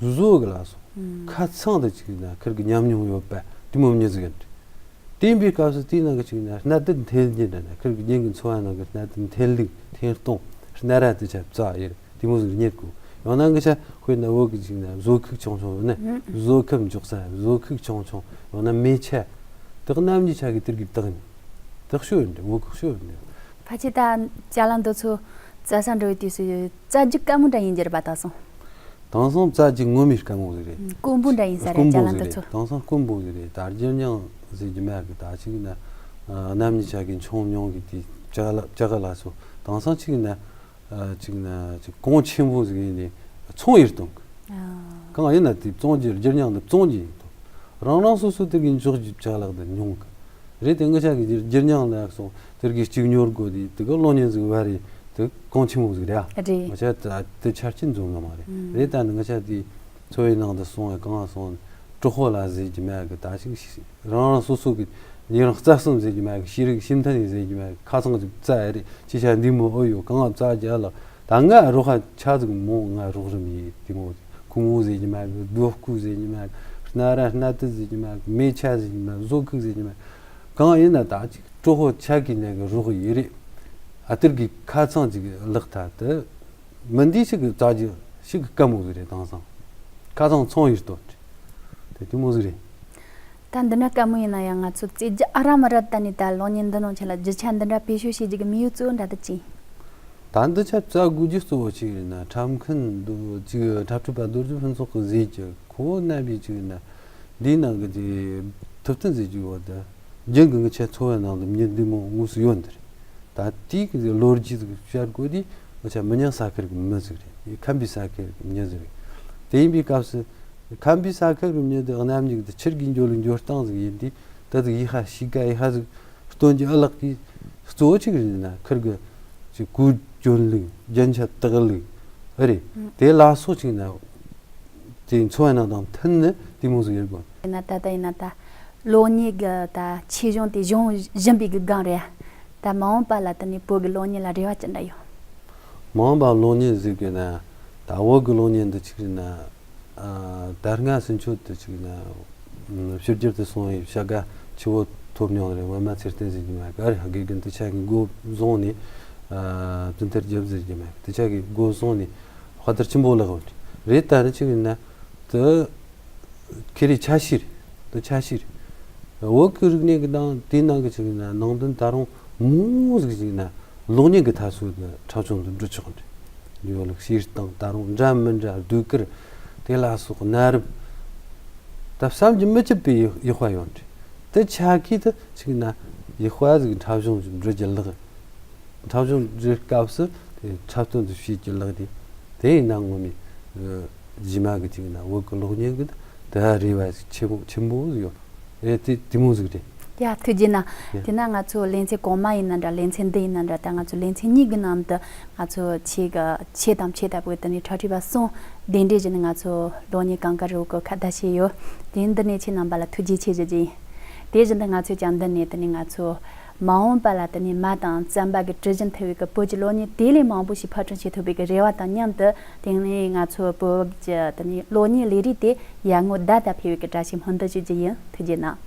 བཟོ་གི་ལ་སོགས། ཨང་། ཁ་ཚང་དུ་གཅིག་ན་ཁིར་གི་ཉམས་མྱོང་ཡོད་པ་དེ་མོ་མྱི་ཟིག་ཡིན། དེ་ཡིན་པའི་སྐབས་སུ་དེའི་ནང་གི་གཅིག་ན་སྣ་དུད་འཐེན་རྒྱུ་འདྲ་ན་ཁིར་གི་ཉིན་གི་འཚོ་བ་ནང་གི་སྣ་དུད་འཐེན་ལུགས་འཐེན་སྟངས་སྣ་ར་དེ་ཆ་རྩ་ཡེར་དེ་མོ་ཟིག་རྙེད་དགོས། ཡང་ན་གི་ཆ་དཔེར་ན་བོད་གི་གཅིག་ན་བཟོ་ཁུག་ཆུང་ཆུང་ཡོད་ན་ཨང་། བཟོ་ཁབ་འཇོག་ས་བཟོ་ཁུག་ཆུང་ཆུང་ཡང་ན་མེ་ཆ་དག་རྣམ་གཉིས་ཆ་གི་དེར་གི་དག་ནི་དག་ཤོས་ཡོད་འདྲ། བོད་གི་ཤོས་ཡོད་འདྲ། ཕལ་ཆེར་ད་ཅ་ལག་འདི་ཚོ་རྩྭ་ས་འགྲོ་བའི་དུས་སུ་རྩྭ་རྒྱུ་དཀའ་མོ་འདྲ་ཡིན་རྒྱུ་རེད་པ། ད་སོང་ དེང་སང་རྩ་རྒྱུ་ངོ་མའི་དཀའ་མོ་ཟིག་རེད། དཀོན་པོ་འདྲ་ཡིན་ས་རེད། དཀོན་པོ་རྒྱ་ལ་ཟིག་འདི་རེད། ཚོ། དེང་སང་དཀོན་པོ་ཟིག་རེད། ད་རྒྱུ་རྙིང་ཟེར་རྒྱུ་མ་གི། ད་ཅིག་ན་གནམ་གཉིས་ཆ་གི་མཆོང་མྱོང་གི་དེ་ཅ་ལ་ཅ་ག་ལ་སོ། དེང་སང་ཅིག་ན་ཅིག་ན་ཅིག་གོང་ཆེན་པོ་ཟིག་ཡིན་ནི་ཚོང་ཡིར་གཏོང་གི། གང་ཡིན་ན་དེ་བཙོང་རྒྱུ། རྒྱུ་རྙིང་འདི་བཙོང་རྒྱུ་ཡིན་དོ། རང་རང་སོ་སོ་དེ་གི་འཇོག་རྒྱུ་ཅ་ལག་འདི་ཉུང་གི། རེད། དེ་ང་ཅག་གི་རྒྱུ་རྙིང་ལ་སོང་དེར་གི་གཅིག་ཉོ་དགོས་དེ་དེ་གི་གློག་བརྙན་ཟིག་བ་རེད། དེ་གོང་ཆེན་པོ་ཟིག་རེད། རེད། ང་ཅག་ད་དེ་ཆ་རྐྱེན་འཛོམས་ནི་མ་རེད། རེད། ད་ནི་ང་ཅག་དེ་འཚོ་བའི་ནང་དུ་སོང་བའི་གང་སོང་གྲོགས་པོ་ལ་ཟེར་རྒྱུ་མེད་གི། ད་ཅིག་རང་རང་སོ་སོ་གི་ཉེ་རིང་རྩ་གསུམ་ཟེར་རྒྱུ་མེད་གི། ཤེས་རིག་ཤེས་ལྡན་ཡིན་ཟེར་རྒྱུ་མེད་གི། ཁ་ཚང་ཅིག་རྩ་ཡ་རེད། ཅི་བྱ་འདི་མོ་ཨོ་ཡོ་གང་རྩ་རྒྱ་ལ། ད་ང་རོགས་ཁ་ཆ་ཟིག་མོ་ང་རོགས་རམ་ཡེ་དེ་མོ། ཁུ་མོ་ཟེར་གྱི་མ་གི། རྡོ་སྐུ་ཟེར་གྱི་མ་གི། སྣ་ར་སྣ་ཏི་ཟེར་གྱི་མ་གི། མེ་ཆ་ཟེར་གྱི་མ་གི། བཟོ་ཁུག་ཟེར་གྱི་མ་གི། གང་ཡིན་ན་ད་ཅིག་གྲོགས་པོ་ཆ་གི་ནས་གི་རོགས་ཡེ་རེད། ཨ་དེར་གི་ཁ་ཚང་ཅིག་ལག་ཐ་དི་མི་འདི་ཞིག་གི་རྩ་རྒྱུ་ཞིག་གི་དཀའ་མོ་ཟིག་རེད། དེང་སང་ཁ་ཚང་ཚོང་ཡེ་སྟོད་དེ་དེ་མོ་ཟིག་རེད། ད་འདི་འདྲ་དཀའ་མོ་ཡིན་ན་ཡང་ང་ཚོ་བཙལ་རྒྱུ་ཨ་ར་མ་ར། ད་ནི་ད་གློག་བརྙན་འདི་ནང་ཆེད་ལ་རྒྱུ་ཆ་འདི་འདྲ་བེད་སྤྱོད་བྱེད་རྒྱུ་གི་དམིགས་ཡུལ་གཙོ་བོ་འདྲ་དེ་ཅི་ཡིན། ད་འདི་ཆ་བཙལ་དགོས་རྒྱུ་གཙོ་བོ་ཅིག་ཡིན་ན་འཁྲབ་མཁན་འདི་ཅིག་འཁྲབ་ཁྲིད་པ་རྡོ་རྗེ་ཕུན་ཚོགས་ཀྱིས་ཟེར་གྱི། ཁོ་རྣམ་པས་ཅིག་ཡིན་ན་འདིའི་ནང་གི་དེ་ཐུབ་བསྟན་ཟེར་གྱི་ཡོད་དེ། རྒྱུན་གྱི་ངི་ཆ་འཚོ་བའི་ནང་དུ་མྱི་འདི་མོ་དངོས་སུ་ཡོད་འདི་རེད། ད་དེའི་གི་ལོ་རྒྱུས་ཟིག་བཤད་དགོས་དུས་ང་ཆ་མི་ཉག་ས་ཁུལ་གི་མི་ཟིག་རེད། ཁམས་པའི་ས་ཁུལ་གི་མྱི་ཟིག་རེད། དེ་ཡིན་པའི་སྐབས་སུ་ཁམས་པའི་ས་ཁུལ་གི་མྱི་དེ་རྣམ་གཉིས་དེ་ཕྱིར་གི་འགྱོ་ལུགས་འགྱོ་སྟངས་ཟིག་ཡིན་དུས་ད་ཟིག་ཡི་ཧ་ཤི་ག་ཡི་ཧ་ཟིག་སྟོན་གྱི་ཨ་ལག་གི་གཙོ་བོ་ཅིག་རེད་ན་ཁུར་གི་ཅིག་གུ་གྱོན་ལུགས་རྒྱན་ཆ་བཏགས་ལུགས་ཨ་རེད། དེ་ལ་སོགས་ཅིག་ན། དེ་འཚོ་བ་ནང་དང་མཐུན་ནི་དེ་མོ་ཟིག་ཡོད་དགོས། ཡིན་ན་ད་ལྟ་ཡིན་ན་ད་གློག་བརྙན་གི་ད་ཆེ་གཞུང་དེ་གཞུང་བཞིན་པའི་གི་སྒང་རེད། ད་མ་འོངས་པ་ལ་དེ་ནས་བོད་གི་གློག་བརྙན་ལ་རེ་བ་ཅི་འདྲ་ཡོད། མ་འོངས་པ་གློག་བརྙན་ཟིག་གི་ན་ད་བོད་གི་གློག་བརྙན་འདི་ཅིག་ཡིན་ན། ཨ་ད་སྔ་ཕྱི་ཆོད་དུ་ཅིག་ཡིན་ན་ཕྱི་རྒྱལ་དུ་སོང་བའི་བྱ་དགའ་ཆེ་བོ་ཐོབ་མྱོང་རེད། ངོ་མ་ཚེ་བརྟན་ཟེར་གྱི་མ་ག་རེ་དགེ་རྒན་དུ་ཆ་གི་འགོ་བཟུང་ནས། ཨ་དུན་ཐར་རྒྱབ་ཟེར་གྱི་མ་དུ་ཆ་གི་འགོ་བཟུང་ནས། དཔའ་དར་ཆེན་པོ་ལགས་རེད། ད་རེ་ཅིག་ཡིན་ན་དུ་ཁེ་རེ་ཆ་ཤིར་དུ་ཆ་ཤིར་བོད་ཀྱི་རིག་གནས་ཀྱི་ནང་དེའི་ནང་གི་ཅིག་ཡིན་ན་ནང་དོན་ད་རུང་མང་ཟིག་ཅིག་ཡིན་ན་གློག་བརྙན་གྱི་ཐ་ཚོད་དུ་འཁྲབ་ཆུང་དུ་འགྲོ་ཆོག་འདྲ་ཡོད་ལུགས། བྱེད་སྟངས་ད་རུང་འདྲ་མི་འདྲ་ཟློས་གར་དེ་ལ་སོགས་གནའ་རབས་ད་བསམ་གྱིས་མི་ཁྱབ་པའི་ཡག་པ་ཡོད་འདྲ། དུ་ཆ་གི་དུ་ཅིག་ཡིན་ན་ཡག་པ་ཟིག་འཁྲབ་ཆུང་ཅིག་འགྲོ་རྒྱུ་ལགས། འཁྲབ་གཞུང་འབྲི་སྐབས་སུ་དེ་འཁྲབ་སྟོན་དུ་བྱེད་ཀྱི་ལག་དེ་དེ་ཡིན་ན་ངོ་མའི་རྗེས་མ་གི་ཅིག་ཡིན་ན་བོད་ཀྱི་གློག་བརྙན་གྱི་དེ་རེ་བ་ཆེན་པོ་ཆེན་པོ་ཡོད་རེད། དེ་དེ་མོ་ཟིག་རེད། ཡ་ཐུགས་རྗེ་གནང་། ཡ། དེ་ན་ང་ཚོ་ལེ་ཚན་གོང་མ་ཡིན་ན་འདྲ་ལེ་ཚན་འདི་ཡིན་ན་འདྲ་ད་ང་ཚོ་ལེ་ཚན་གཉིས་ཀྱི་ནང་དུ་ང་ཚོ་ཆེ་གི་ཆེ་དང་ཆེ་ལྟ་བུ་དེ་ནས་འཁྲབ་ཁྲིད་པ་གསུམ་གདན་འདྲེན་བྱས་ནས་ང་ཚོ་གློག་བརྙན་གངས་དཀར་རི་བོ་གི་ཁ་བརྡ་བྱས་ཡོད། དེ་འདི་ནས་ཁྱེད་རྣམ་པ་ལ་ཐུགས་རྗེ་ཆེ་ཞུ་རྒྱུ་ཡིན། དེ་བཞིན་དུ་ང་ཚོས་ཀྱང་འདི་ནས་དེ་ནས་ང་ཚོ། མ་འོངས་པ་ལ་དེ་ནས་མ་དང་བཙན་པ་གི་གྲུ་བཞིན་ཐུབ་པའི་གི་བོད་ཀྱི་གློག་བརྙན་དེ་ལས་མང་པོ་ཞིག་ཕར་སྐྲུན་བྱེད་ཐུབ་པའི་གི་རེ་བ་དང་མཉམ་དུ་དེ་ནས་ང་ཚོ་བོད་ཀྱི་དེ་ནས་གློག་བརྙན་ལས་རིགས་དེ་ཡར་ངོ་ཟླ་ལྟར་འཕེལ་བའི་གི་བཀྲ་ཤིས་སྨོན་འདུན་ཞུ་རྒྱུ་ཡིན། ཐུགས་རྗེ་གནང་།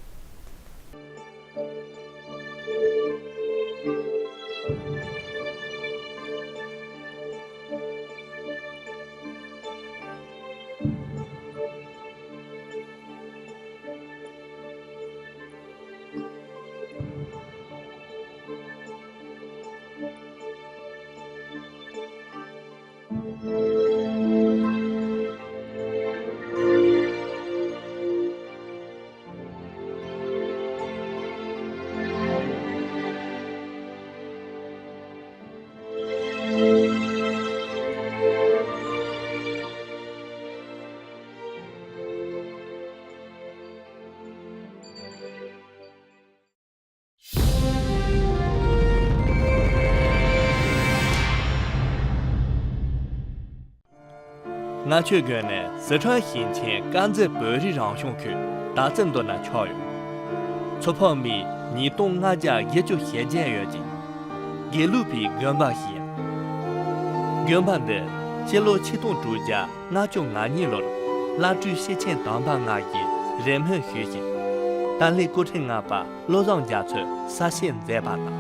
རྔ་ཆོས་དགོན་ནི་སི་ཁྲོན་ཞིང་ཆེན་དཀར་མཛེས་བོད་རིགས་རང་སྐྱོང་ཁུལ་དར་རྩེ་མདོ་ན་ཆགས་ཡོད། མཚོ་ཕག་མིས་ཉིས་སྟོང་ལྔ་བརྒྱ་བཞི་བཅུ་ཞེ་བརྒྱད་ཡོད་ཅིང་། དགེ་ལུགས་པའི་དགོན་པ་ཞིག་ཡིན། དགོན་པ་འདི་སྤྱི་ལོ་ཆིག་སྟོང་དྲུག་བརྒྱ་ལྔ་བཅུ་ང་གཉིས་ལོར་བླ་སྤྲུལ་ཤེར་ཕྱིན་དམ་པ་ལྔ་ཡིས་རེ་སྨོན་ཞུས་ཤིང་། ད་ལྷའི་སྐུ་ཕྲེང་ལྔ་པ་བློ་བཟང་རྒྱ་མཚོས་གསར་བཞེངས་མཛད་པ་དང་།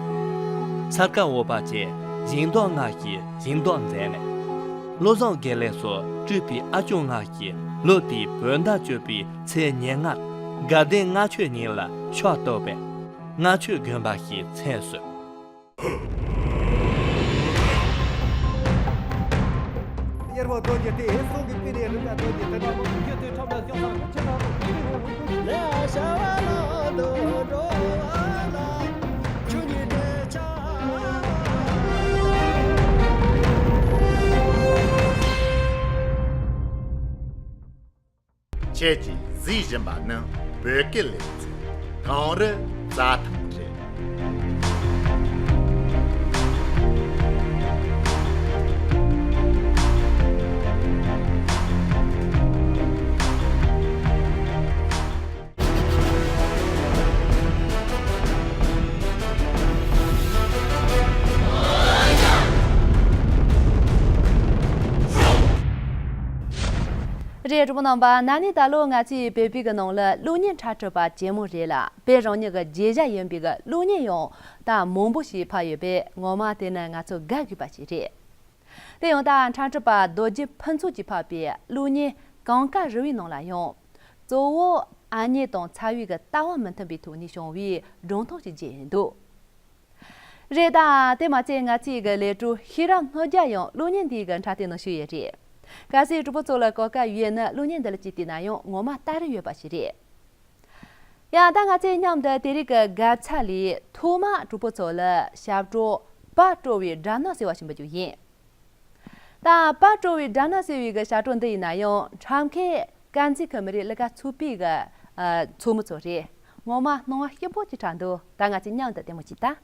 ས་དཀར་འོག་པ་བཅས་ཞིང་བདག་ལྔ་ཞིག་ཞིང་བདག་མཛད་ནས། བློ་བཟང་དགེ་ལེགས་སོགས་སྤྲུལ་པའི་ཨ་སྐྱོང་ལྔ་ཞིག་ལོ་དེའི་བོད་ཟླ་བཅུ་པའི་ཚེས་ཉེར་ལྔར་དགའ་ལྡན་ལྔ་མཆོད་ཉིན་ལ་ཕྱག་བཏབ་པས་ལྔ་མཆོད་དགོན་པ་ཞེས་མཚན་གསོལ། གཉེར་པ་རྡོ་རྗེ་སྟེ། གསུང་གི་དཔེ་ནི་རིམ་པ་རྡོ་རྗེ་སྟེ། ན་མོ། རྒྱུ་དེ་ཁྲོམ་ལ་ཤོག་ས་ཆེ་ན་རོ། ལས་བྱ་བ་ལ་དུ་འགྲོ་བ་ལ། ཆོས་ཉིད་འབྲེལ་ཆགས། ཁྱེད་ཀྱིས་གཟིགས་བཞིན་པ་ནི་བོད་སྐད་ལེ་ཚན་གངས་རི་རྩྭ་ཐང་རེད། རེད། གྲོགས་པོ་རྣམ་པ། ན་ནིང་ད་ལོ་ང་ཚོའི་བོད་པའི་གི་ནང་ལ་གློག་བརྙན་འཁྲབ་ཁྲིད་པ་ཇེ་མང་རེད་ལ། བོད་རང་ཉིད་ཀྱི་བརྗོད་བྱ་ཡིན་པའི་གི་གློག་བརྙན་ཡང་ད་མང་པོ་ཞིག་ཕབ་ཡོད་པས། ངོ་མ་དེ་ནི་ང་ཚོ་དགའ་དགོས་པ་ཞིག་རེད། དེ་ཡང་ད་འཁྲབ་ཁྲིད་པ་རྡོ་རྗེ་ཕུན་ཚོགས་ཀྱིས་ཕབ་པའི་གློག་བརྙན་གངས་དཀར་རི་བོའི་ནང་ལ་ཡང་། གཙོ་བོ་ཨ་མྱེས་དང་ཚ་བའི་གི་ལྟ་བ་མི་མཐུན་པའི་ཐོག་ནས་བྱུང་བའི་སྒྲུང་ཐུང་ཞིག་བརྗོད་ཡོད་འདུག་རེད་ད། དེ་མ་ཚད་ང་ཚོའི་གི་ལས་གྲོགས་ཤེས་རབ་ནོར་རྒྱས་ཡང་གློག་བརྙན་འདིའི་གི་འཁྲབ་སྟོན་ནང་ཞུགས་ཡོད་རེད། གལ་སྲིད་གྲོགས་པོ་ཚོ་ལ་གོ་སྐབས་ཡོད་ན་གློག་བརྙན་འདི་ལ་ཅིག་བལྟས་ན་ཡང་ངོ་མ་ལྟ་རིན་ཡོད་པ་ཞིག་རེད། ཡང་ད་ང་ཚོས་མཉམ་དུ་དེ་རིང་གི་དགའ་ཚལ་ལས་ཐོག་མར་གྲོགས་པོ་ཚོ་ལ་ཞབས་བྲོ་པར་སྤྲོ་བའི་སྦྲ་ནག་ཟེར་བ་ཞིག་འབུལ་རྒྱུ་ཡིན། ད་པར་སྤྲོ་བའི་སྦྲ་ནག་ཟེར་བའི་གི་ཞབས་བྲོ་འདི་ཡིན་ན་ཡང་འཁྲབ་མཁན་དཀར་མཛེས་ཁུལ་མི་རིགས་གླུ་གར་ཚོགས་པའི་གི་ཨ་ཚོགས་མི་ཚོ་རེད། ངོ་མ་སྣང་བ་སྐྱིད་པོ་ཅིག་འཁྲབ་འདུག་ད་ང་ཚོས་མཉམ་དུ་ལྟད་མོ་ཅིག་ལྟ།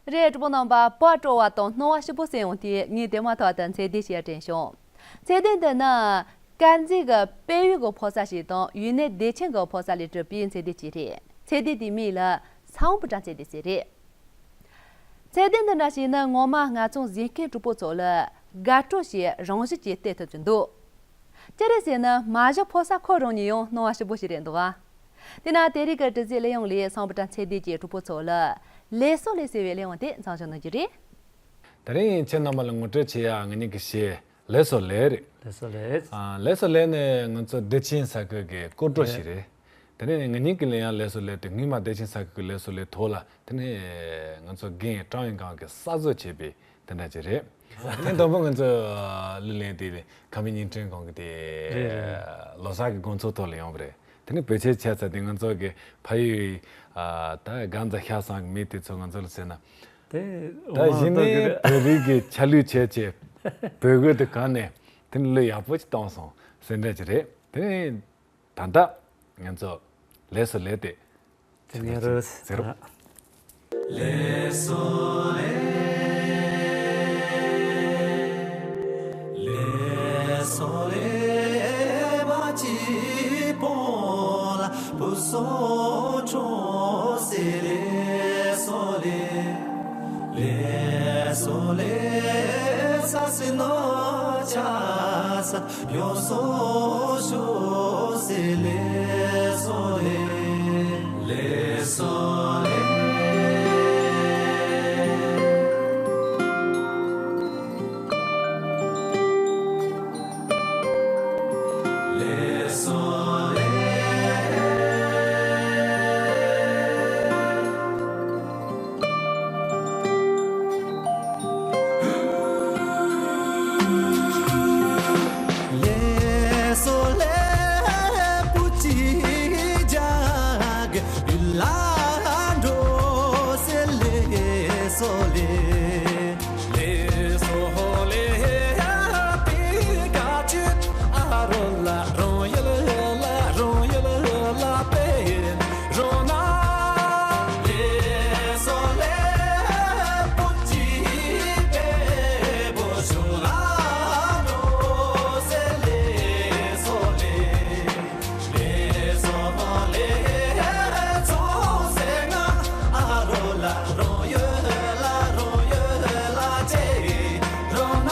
རེད། གྲོགས་པོ་རྣམ་པ། བ་སྤྲོ་བ་དང་སྣང་བ་ཞིབ་པོ་གསན་ཡོང་དུས་ངས་དེ་མ་ཐག་ཏུ་ཚད་ལྡན་ཞིག་དྲན་བྱུང་། ཚད་ལྡན་འདི་ནི་དཀར་མཛེས་ཀྱི་དཔལ་ཡུལ་གྱི་ཕོ་གསར་ཞིག་དང་ཡུན་ནན་བདེ་ཆེན་གྱི་ཕོ་གསར་ལས་གྲུབ་པའི་ཚད་ལྡན་ཅིག་རེད། ཚད་ལྡན་དེའི་མིང་ལ་ས་བོན་པུ་ཀྲང་ཚད་ལྡན་ཟེར་རེད། ཚད་ལྡན་འདི་འདྲ་ཞིག་ནི་ངོ་མ་ང་ཚོ་གཟིགས་མཁན་གྲོགས་པོ་ཚོ་ལ་དགའ་སྤྲོ་ཞིག་རང་བཞིན་གྱིས་སྟེར་ཐུབ་ཀྱི་འདུག་ཅི་རེད་ཟེར་ན། མ་གཞི་ཕོ་གསར་ཁོ་རང་ཉིད་ཡང་སྣང་བ་ཞིབ་པོ་ཞིག་རེད་འདུག་ཨ། དེས་ན་དེ་རིང་གི་དྲི་ཟའི་གླེང་སློང་ལས་ས་བོན་པུ་ཀྲང་ཚད་ལྡན་གྱིས་གྲོགས་པོ་ཚོ་ལ་ལེ་སོ་ལེ་ཟེར་བའི་གླེང་སློང་དེ་མཚམས་འཇོག་གནང་རྒྱུ་རེད། དེ་རིང་ཁྱེད་རྣམ་པ་ལ་ངོ་སྤྲོད་བྱེད་ཡག་ང་གཉིས་ཀྱི་གཞས་ལེ་སོ་ལེ་རེད། ལེ་སོ་ལེ། ཨ། ལེ་སོ་ལེ་ནི་ང་ཚོ་བདེ་ཆེན་ས་ཁུལ་གྱི་སྐོར་བྲོ་ཞིག་རེད། དེ་ནས་ང་གཉིས་ཀྱིས་ལེན་ཡག་ལེ་སོ་ལེ་དེ་སྔོན་མ་བདེ་ཆེན་ས་ཁུལ་གྱི་ལེ་སོ་ལེ་ཐོག་ལ། དེ་ནས་ང་ཚོ་རྒན་ཀྲང་ཡོན་ཀང་གིས་གསར་བཟོ་བྱས་པའི་དེ་འདྲ་ཅིག་རེད། དེ་ནས་དང་པོ་ང་ཚོ་གླུ་ལེན་དེ་ཁམས་པའི་བརྙན་འཕྲིན་ཁང་གི་དེ་རེད་རེད། ལོ་གསར་གྱི་དགོང་ཚོགས་ཐོག་ལ་ཡོང་བ་རེད། དེ་ནས་བོད་ཆས་ཆ་ཚང་དེ་ང་ཚོ་གི་ཕ་ཡུལ། ཨ། ད་གང་ཚ་ཤ་ཚང་གི་མི་དེ་ཚོ་ང་ཚོ་ལ་ཟེར་ན། དེ་ད་གཞི་ནས་བོད་རིགས་ཀྱི་ཆ་ལུགས་བྱས་བྱས་བོད་གོས་དེ་གོན་ནས་དེ་ནས་གླུ་ཡག་པོ་ཅིག་བཏང་སོང་ཟེར་འདྲ་ཅིག་རེད། དེ་ནས། ད་ལྟ་ང་ཚོ་ལེ་སོ་ལེ་དེ་དེ་ནས་རུ་ཟེར་རོ། ལེ་སོ་ལེ། ལེ་སོ་ལེ། མ་གཅིག་པོ་ལ་བུ་སོ་ཁྲོ་སེ་ལེ་སོ་ལེ། ལེ་སོ་ལེ། ས་སི་ནོ་ཆ་ས། ཡོ་སོ་ཤོ་སེ་ལེ་སོ་ལེ། ལེ་སོ་ལེ། ལེ་སོ་ལེ། ལེ་སོ་ལེ། བུ་གཅིག་རྒྱག་ཡུལ་ལ་འགྲོ་སེ་ལེ་སོ་ལེ། ལེ་སོ་ལེ། དེ་ག་ཅི་ཨ་རོ་ལ་རོང་ཡུལ་ལ་རོང་ཡུལ་ལ་པེ། རོ་ན་ལེ་སོ་ལེ། བུ་གཅིག་པེ་བུ་ཞུ་ལ་རོ་སེ་ལེ་སོ་ལེ། ལེ་སོ་ལེ། ཚོ་སེ་ང་ཨ་རོ་ལ་རོ་ཡོད་ལ་རོ་ཡོད་ལ་ཅེ་རོ་ན།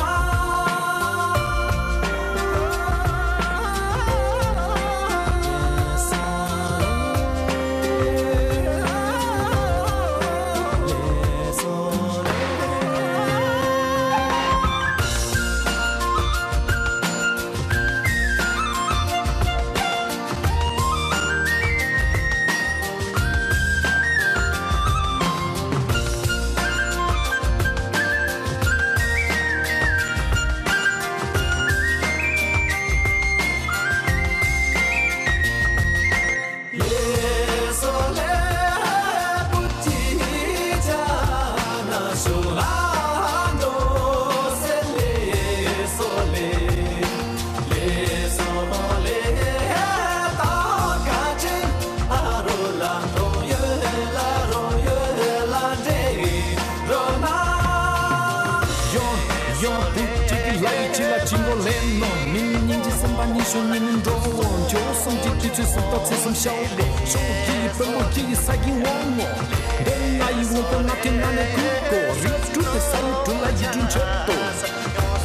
ཡོང་ཡོང་བུ་གཅིག་གི་ལ་ཡི་གཅིག་ལ་གཅིག་མགོ་ལེན་ནོ། མི་གཉིས་ཀྱི་སེམས་པ་གཉིས་ཤོ་གཉིས་ནི་འགྲོ་འོང་། ཇོ་བོ་གསུམ་གྱི་དུས་ཚོད་གསུམ་ཐོག་ཚེ་གསུམ་ཤའོ་བོ། ཤོ་གི་ཡི་བུ་མོ་གི་ཡི་ས་གི་འོང་ངོ་། འདི་ང་ཡི་འོང་པོ་ང་དེ་ང་ནས་ཀུ་ཀོ་རི་ཀྲུ་དེ་ས་ཡི་གྲུ་ལ་ཡི་གྲུ་མཆོད་དོ།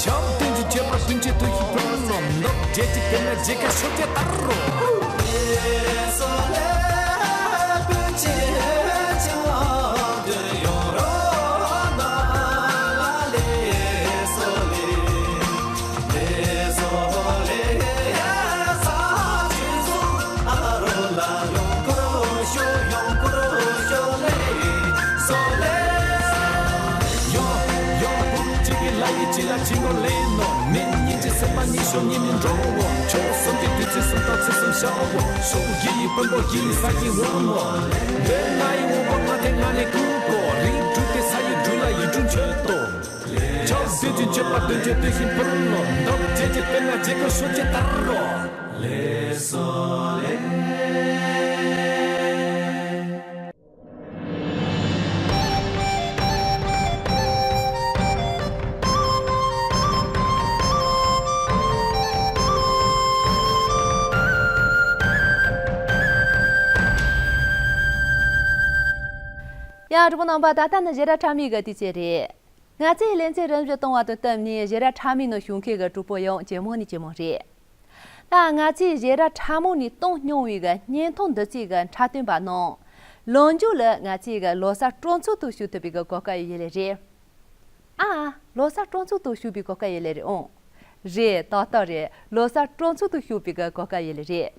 ཆབ་དོན་གྱི་ཆོད་པ་དོན་ཆེ་དུ་ཡི་བུ་ལོ་མདོག་བརྗེད་ཀྱི་དེ་ན་རྗེ་ཁ་ཤོ་ཅེ་ཏར་རོ། ཡོ་ཡོ་བུ་གཅིག་གི་ལ་ཡི་གཅིག་ལ་གཅིག་མགོ་ལེན་ནོ། མི་གཉིས་ཀྱི་སེམས་པ་གཉིས་ཤོ་གཉིས་ནི་འགྲོ་འོང་། ཇོ་བོ་གསུམ་གྱི་དུས་ཚོད་གསུམ་ཐོག་ཚེ་གསུམ་ཤའོ་བོ། ཤོ་གི་ཡི་བུ་མོ་གི་ཡི་ས་གི་འོང་ངོ་། འདི་ང་ཡི་འོང་པོ་ང་དེ་ང་ནས་ཀུ་ཀོ་རི་ཀྲུ་དེ་ས་ཡི་གྲུ་ལ་ཡི་གྲུ་མཆོད་དོ། ཆབ་སྲིད་ཀྱི་སྤྱོད་པ་དོན་གཅོད་དེ་བཞིན་པུར་ལོ་མདོག་བྱེད་ཀྱི་དཔེར་ན་རྗེ་ཁོ་ཤོ་ཅེ་ཏར་རོ། ལེ་སོ་ལེ། ཡ། གྲོགས་པོ་རྣམ་པ། ད་ལྟ་ནི་ཞེ་དྲག་ཕྲ་མོའི་གི་དུས་ཚོད་རེད། ང་ཚོས་ལེ་ཚན་རིམ་བཞིན་གཏོང་བ་དང་བསྟུན་ནས་ཞེ་དྲག་ཕྲ་མོའི་ནང་ཞུགས་མཁན་གི་གྲོགས་པོ་ཡང་ཇེ་མང་ནས་ཇེ་མང་རེད། ད་ང་ཚོས་ཞེ་དྲག་ཕྲ་མོ་ནས་གཏོང་མྱོང་བའི་གི་བརྙན་ཐུང་འདི་ཚོའི་གི་འཁྲབ་སྟོན་པ་རྣམས་ལམ་མཇུག་ལ་ང་ཚོའི་གི་ལོ་གསར་སྤྲོ་ཚོགས་དུ་ཞུགས་ཐུབ་པའི་གི་གོ་སྐབས་ཡོད་ལེ་རེད། ཨ། ལོ་གསར་སྤྲོ་ཚོགས་དུ་ཞུགས་པའི་གོ་སྐབས་ཡོད་ལེ་རེད། ཨང་། རེད། ཏག་ཏག་རེད། ལོ་གསར་སྤྲོ་ཚོགས་དུ་ཞུགས་པའི་གི་གོ་སྐབས་ཡོད་ལེ་རེད།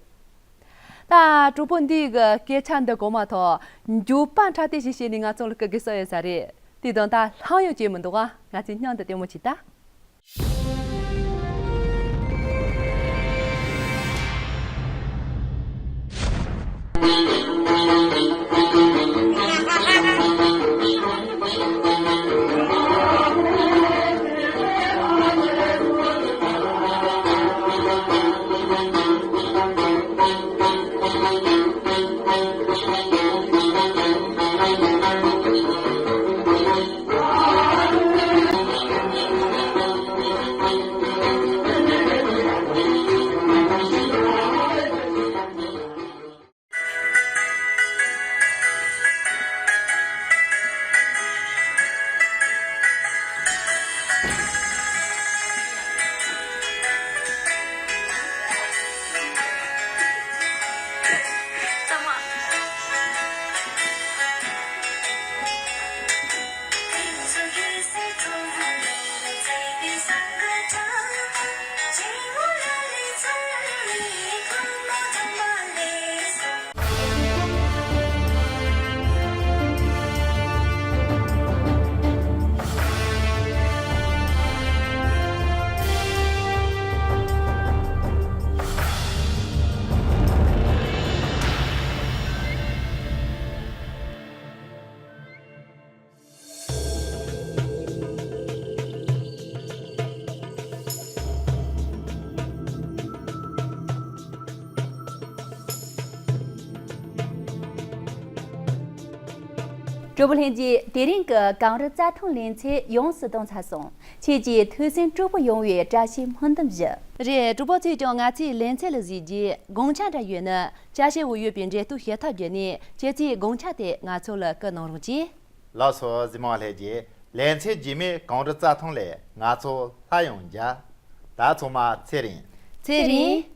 ད་གྲོགས་པོ་འདིའི་གི་སྐད་ཆ་འདི་གོ་མ་ཐག་མགྱོགས་པ་འཁྲབ་སྟོན་ཞིག་བྱས་ནས་ང་ཚོ་ལ་སྐུ་དགེ་གསོ་ཡོད་ས་རེད། དེ་དང་ད་ལྷང་ཡང་བྱས་མི་འདུག་ཨ། ང་ཚོས་མཉམ་དུ་ལྟད་མོ་བྱེད་ད། གྲོགས་པོ་ལྷན་རྒྱས། དེ་རིང་གི་གངས་རི་རྩྭ་ཐང་ལེ་ཚན་ཡོངས་སུ་གཏོང་ཚར་སོང་། ཁྱེད་ཀྱིས་ཐོས་ཟིན་སྤྲོ་པོ་ཡོང་བའི་བཀྲ་ཤིས་སྨོན་འདུན་ཞུ། རེད། གྲོགས་པོ་ཚོས་ཀྱང་ང་ཚོའི་ལེ་ཚན་ལ་གཟིགས་རྗེས་དགོངས་འཆར་འདྲ་ཡོད་ན་ཅ་ཆས་འོག་ཡོད་པའི་འབྲེལ་གཏུག་བྱེད་ཐབས་བརྒྱུད་ནས་ཁྱེད་ཚོའི་དགོངས་འཆར་དེ་ང་ཚོ་ལ་བསྐུར་གནང་རོགས་གྱིས། ལགས་སོ། གཟིགས་མོ་བ་ལྷན་རྒྱས། ལེ་ཚན་རྗེས་མའི་གངས་རི་རྩྭ་ཐང་ལས་ང་ཚོ་སླར་ཡང་མཇལ། ད་ཚང་མ་ཚེ་རིང་། ཚེ་རིང་།